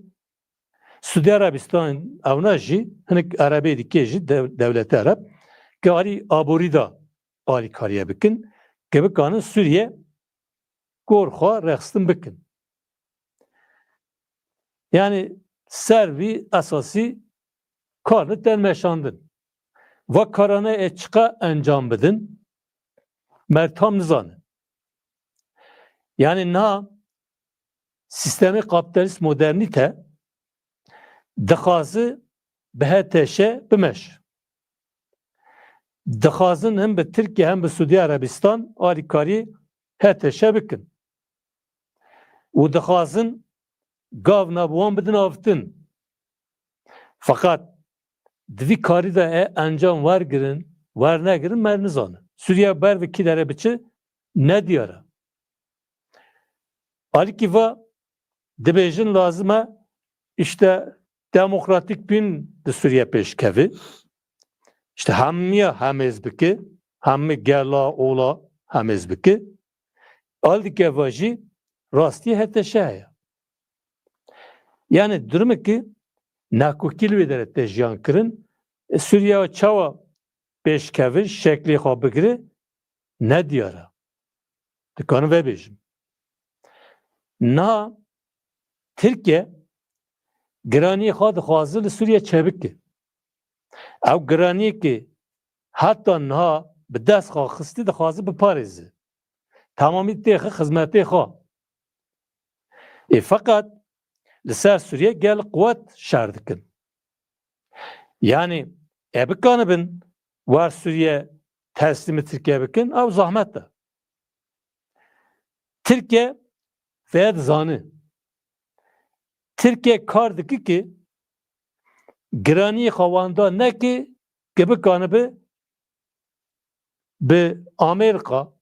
Sûdî Erebistan ewna jî hinek Erebê dike jî dev-, dewletê Ereb ki alî aborî de alîkariye bikin ki bikanin Sûriye gor xwe rexistin bikin. Yani ser vî esasî karine tên meşandin. Va karane e çiqa encam bidin, me tam nizane. Yani na sistemê kapitalîst modernîte dixwazi bi H T Ş bimeş. Dixwazin hem bi Tirkiye hem bi Sûdî Erebistan alîkarî H T Ş bikin. Û dixwazin gavna bi wan bidin avtin. Feqet di vî karî de e encam wergirin, wernegirin, me nizane. Sûriye ber bi kî derê biçe, nediyar e. Alîkî va dibêjin lazim e, işte, demokratîk bûn di Sûriye pêşkeve. İşte hemiya hemêz bike, hemî gela, ola hemêz bike. Alîkî va jî rastî H T Ş heye. Yani durumekî nakokî li wê derê tê jiyan kirin. E, Sûriye çawa pêşkeve, şeklê xwe bigire, nediyar e. Dikarim vê bêjim. Niha Tirkiye giraniyê xwe dixwaze li Sûriye çêbike. Ew giraniyê ki heta niha bi dest xwe xistî dixwaze biparêze. Temamî têxe xizmetê xwe. Ê feqet li ser Sûriye gel quwet şer dikin. Yani e bikanibin war Sûriye teslîmî Tirkiye bikin, ew zahmet e. Tirkiye vê dizane. Tirkiye kar dike ki giraniyê xwe wanda neke ki bikanibe bi Amerîka,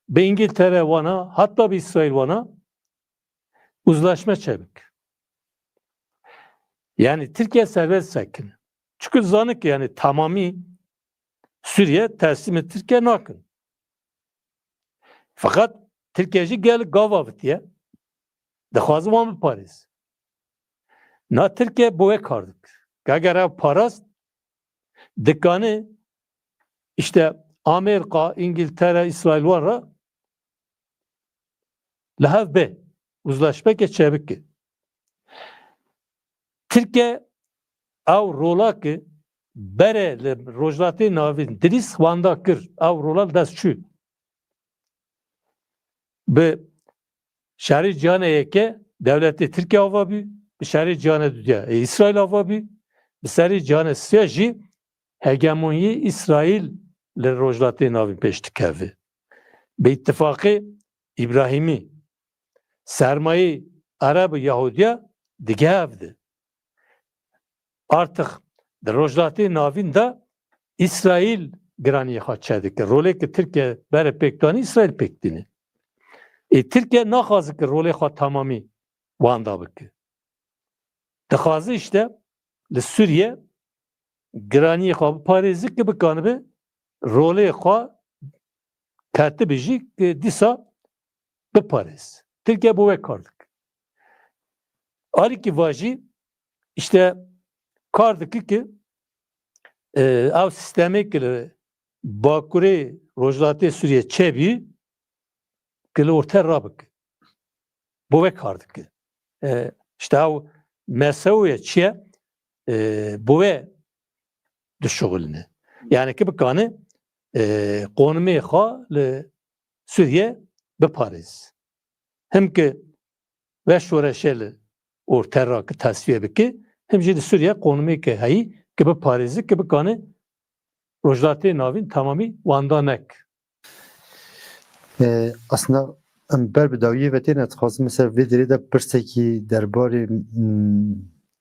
bi Îngiltere wana, hatta bi Îsraîl wana uzlaşma çêbik. Yani Tirkiye serbest sekine. Çünkü zane ki yani tamamî Sûriye teslîmê Tirkiye nakin. Feqet Tirkiye jî gel gav avitiye. Dixwaze wan biparêz. Na Tirkiye bo wê kar dike. Eger ew parast dikane işte Amerîka, Îngiltere, Îsraîl wan re li hev bê. Uzlaşmeke çêbike. Tirkiye ew rola ki bere li Rojhilatê Navîn dirîst wanda kir, ew rola li dest çû. Bi şerê cîhanê yeke dewletê Tirkiye ava bû, bi şerê cîhanê dudiya ê Îsraîl ava bû, bi şerê cîhanê sê jî hegemonyê Îsraîl li Rojhilatê Navîn pêş dikeve. Bi îtifaqê Îbrahîmî sermayê Ereb û Yahudiya digehe hev de. Artık di Rojhilatê Navîn de Îsraîl giraniyê xwe çêdike. Rolê ki Tirkiye bere pêk danî, Îsraîl pêk dîne. Ê Tirkiye naxwaze ki rolê xwe tamamî wanda bike. Dixwaze işte li Sûriye giraniyê xwe biparêze ki bikanibe rolê xwe ketibî jî ki dîsa biparêz. Tirkiye bo wê kar dike. Alîkî va jî işte kar dike ki, e, ew sîstemê ki li bakurê rojhilatê Sûriye çêbî ki li orte rabike. Bo wê kar dike. E, işte ew mesewê çi ye? E, bo wê dişuxulîne. Yani ki bikane, e, qonimê xwe li Sûriye biparêz. Him ki ve şoreşê li orte ra ki tesfiye bike, him jî li Sûriye qonimê ki heyî ki biparêze ki bikane Rojhilatê Navîn tamamî wanda nek. E, aslında em ber bi dawiyê ve têne, dixwazim ser vê derê de pirsekî derbarê, mm,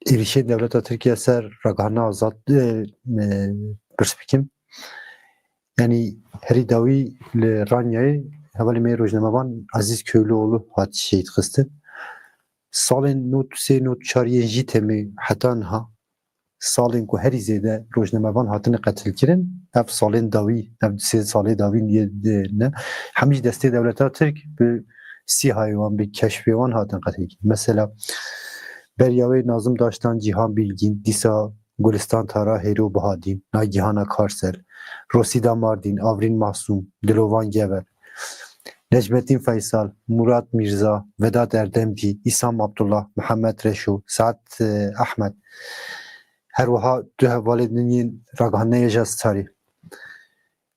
êrişên dewleta Tirkiye ser ragihandina azad, e, e, pirs bikim. Yanî herî dawî li Ranyayê hevalê me yê rojnamevan Aziz Köylüoğlu hat şehîd xistin. Salên nod û sê nod û çar yên jî temê heta niha salên ku herî zêde rojnamevan hatine qetilkirin, ev salên dawî, ev du sê salê dawî niye de ne. Hemî ji destê dewleta Tirk bi sîhayê wan, bi keşfê wan hatin qetilkirin. Mesela beriya wê Nazım Daştan, Cihan Bilgin, dîsa Gulistan Tara, Hêro Bahadîn, Nagihana Karsel, Rosîda Mardîn, Avrîn Masûm, Dilovan Gever, Necmettin Feysal, Murat Mirza, Vedat Erdemcî, Îsam Abdullah, Mihemed Reşo, Saad, e, Ehmed. Her wiha du hevalê din yên ragihandine Yeja Starî.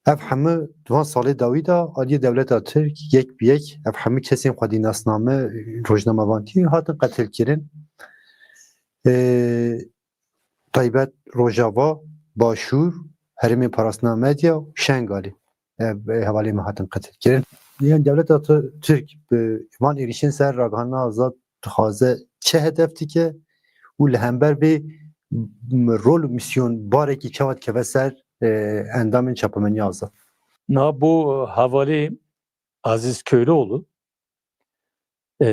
Ev hemû di van salê dawî de aliyê dewleta Tirk yek bi yek ev hemû kesên xwedînasname, rojnamevantî hatin qetilkirin. E, taybet Rojava, Başûr, Herêmê Parastina Medya û Şengalê, e, hevalê me hatin qetilkirin. Yan dewleta Tu-, Tirk bi van êrişên ser ragihandina azad dixwaze çi hedef dike û li hember vê m-, rol û misyon barekî çawa dikeve ser, e, endamên çapemeniya azad? Na bo hevalê Aziz Köylüoğlu, e,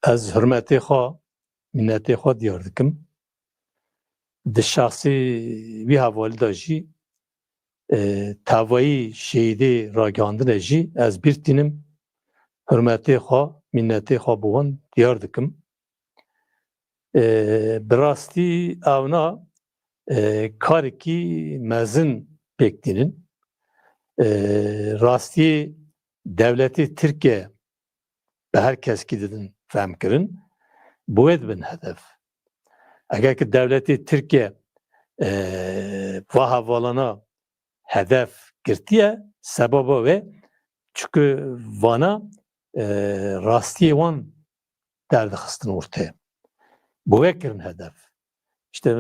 ez hurmetê xwe, minnetê xwe diyar dikim. Di şexsî wî hevalî de jî, e, tevayî şehîdê ragihandine jî ez bîr tînim. Hurmetê xwe, minnetê xwe bi wan diyar dikim. E, bi rastî ewna, e, karekî mezin pêk tînin. E, rastiyê dewletê Tirkiye bi her keskî didin fehmkirin, bi wê dibin hedef. Eger ki dewletê Tirkiye, e, va hevalana hedef girtiye, sebaba wê çiku vana, e, rastiyê wan derdixistin ortê. Bi wê kirin hedef. İşte, e,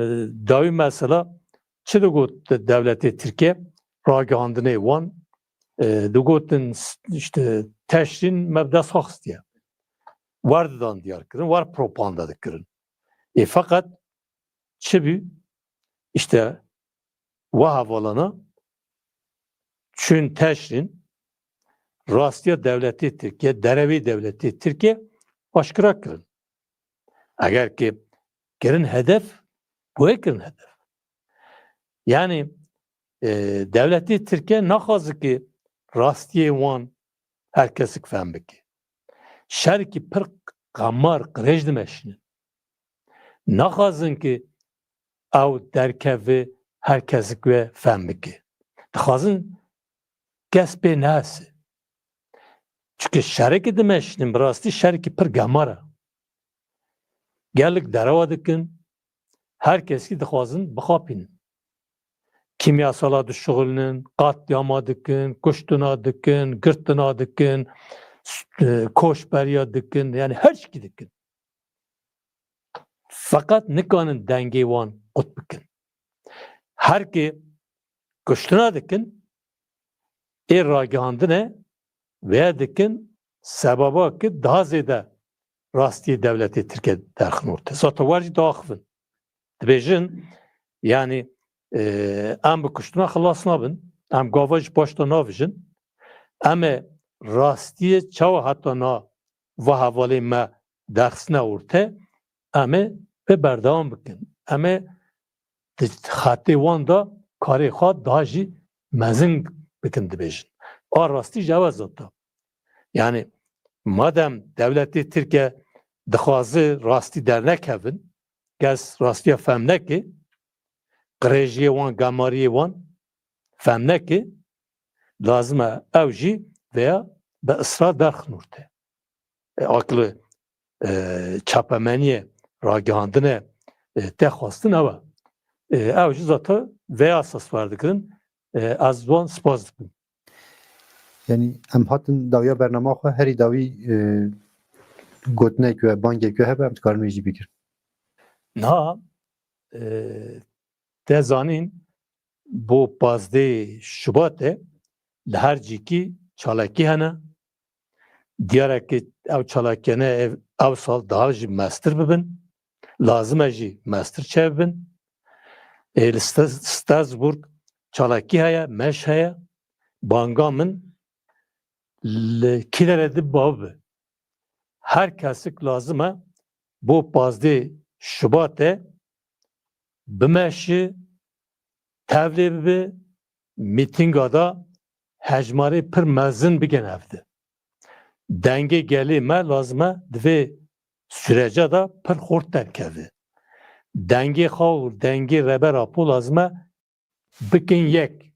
dawî mesela çi digot dewletê Tirkiye ragihandinê wan, e, digotin s-, işte teşrîn me bi dest xwe xistiye. Wer didan diyar kirin, wer propaganda dikirin. E, feqet çi bû? İşte wa hevalana çûn teşrîn rastiya dewletê Tirkiye, derewê dewletê Tirkiye aşkira kirin. Eger ki kirin hedef, boye kirin hedef. Yani, e, dewletê Tirkiye naxwaze ki rastiyê wan her kesik fehm bike. Şerkî pir qemar qirêj dimeşînin. Naxwazin ki ew derkeve her kesik wê fehm bike. Dixwazin kes pê nehese. Çunke şerekî dimeşînin, bi rastî şerekî pir gemar e. Gelek derewa dikin, her kesî dixwazin bixapînin. Kîmyasala dişuxulinin, qatliyama dikin, kuştina dikin, girtina dikin, s-, e, koçberiya dikin, yani her şikî dikin. Feqet nikanin dengê wan qut bikin. Her ki kuştina dikin, ê ragihandine vê dikin, sebaba ki daha zêde rastiyê dewletê Tirkiye derxin orte. Zaten wer jî diaxivin. Dibêjin, yani, e, em bi kuştina xilas nabin, em gava ji paş de navijin, em ê rastiyê çawa heta na va hevalê me derxistine orte, em ê vê berdewam bikin. Em ê di xetê wan de karê xwe daha jî mezin bikin dibêjin. A rastî ji ew e zaten. Yani madem dewletê Tirkiye dixwaze rastî dernekevin, kes rastiya fehm neke, qirêjiyê wan, gemariyê wan fehm neke, lazim e ew jî veya bi israr derxin orte. E, akil, e, çapemeniyê, ragihandine, e, tê xwestin ew e. E, ew jî zaten vê esas werdigirin. E, ez wan spas dikim. Yani em hatin dawiya bernama xwe, herî dawî, e, gotinek we, bangek we hebe, em dikarin wê jî bigirin. Na, e, te zanîn, bo pazdeh Şubatê li her cîkî çalakî hene, Diyar e ku ew çalakiyane ev, ew sal daha jî mestir bibin. Lazim e jî mestir çêbibin. Ê, li Stra-, Strasbourg çalakî heye, meş heye. Banga min li kî derê dibe bibe. Her kesik lazim e bo pazdeh Şubatê bimeşi, tevlê bibe, mîtînga da hejmarê pir mezin bigin evde. Dengê gelê me lazim e di vê sürece de pir xurt derkeve. Dengê xwe û dengê Rêber Apo lazim e bikin yek.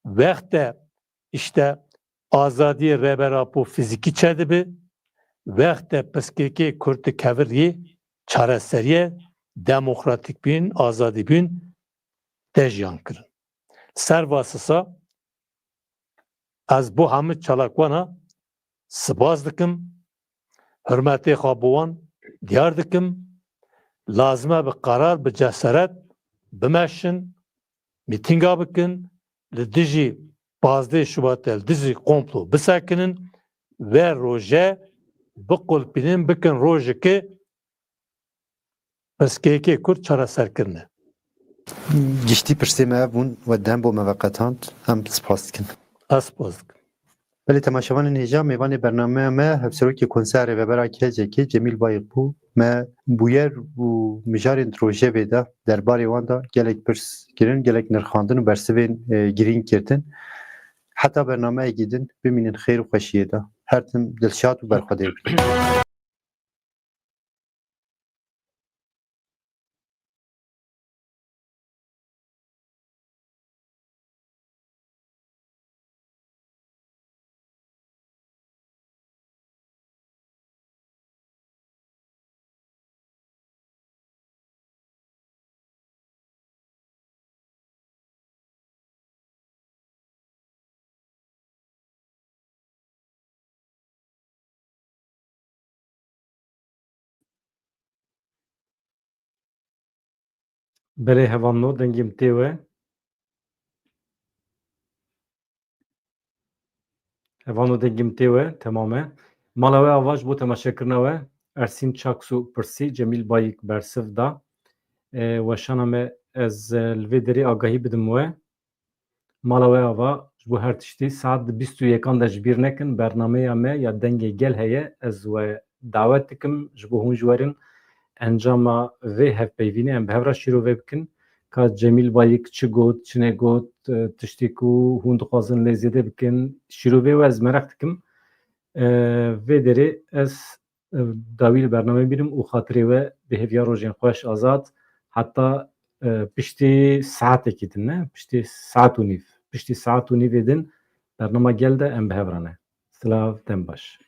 Wexte işte azadiyê Rêber Apo fizîkî çêdibe, wexte pirsgirêkê Kurd dikeve rê çareseriyê, demokratîkbûn, azadîbûn tê jiyankirin. Ser va sisa ez bo hemû çalakwana spas dikim, hurmetê xwe bo wan diyar dikim. Lazim e bi qerar, bi cesaret bimeşin, mîtînga bikin, li dijî pazdeh Şubatê, li dijî komplo bisekinin, vê roje biqulpînin, bikin rojekê pirsgirêkê Kurd çareser kirine. Giştî pirsê me ev bûn, we dem bo me veqetand, em spas dikin. Ez spas dikim. Belê, temaşevanên hêja, mêvanê bernameya me, Hevserokê Konseya Rêvebera Kirecekê, Cemîl Bayik bû. Me bûyer û mijarên di rojevê de derbarê wan de gelek pirs kirin, gelek nirxandin û bersivên, e, girîng girtin. Heta bernameyekî din bimînin xêr û xweşiyê de. Her tim dilşad û berxwedêr bin. Belê, hevalno, dengê min tê we. Hevalno, dengê min tê we, temam e. Mala we ava ji bo temaşekirina we, Ersîn Çaksu pirsî, Cemîl Bayik bersiv da. E, weşana me, ez, e, li vê derê agahî bidim we. Mala we ava, ji bo her tiştî, saet di bîst û yekan de ji bîr nekin, bernameya me ya Dengê Gel heye, ez we dawet dikim, ji bo hûn ji werin encama vê hevpeyvînê em bi hev re şîrove bikin. Ka Cemîl Bayik çi got, çi negot, e, tiştê ku hûn dixwazin lê zêde bikin, şîrovê we ez meraq dikim. E, vê derê ez, e, dawî li bernameyê bînim û xatirê we bi hêviya rojên xweş azad heta, e, piştî saetekî din ne, piştî saet û nîv. Piştî saet û nîvê din bernama Gel de em bi hev re ne. Silav, dem baş.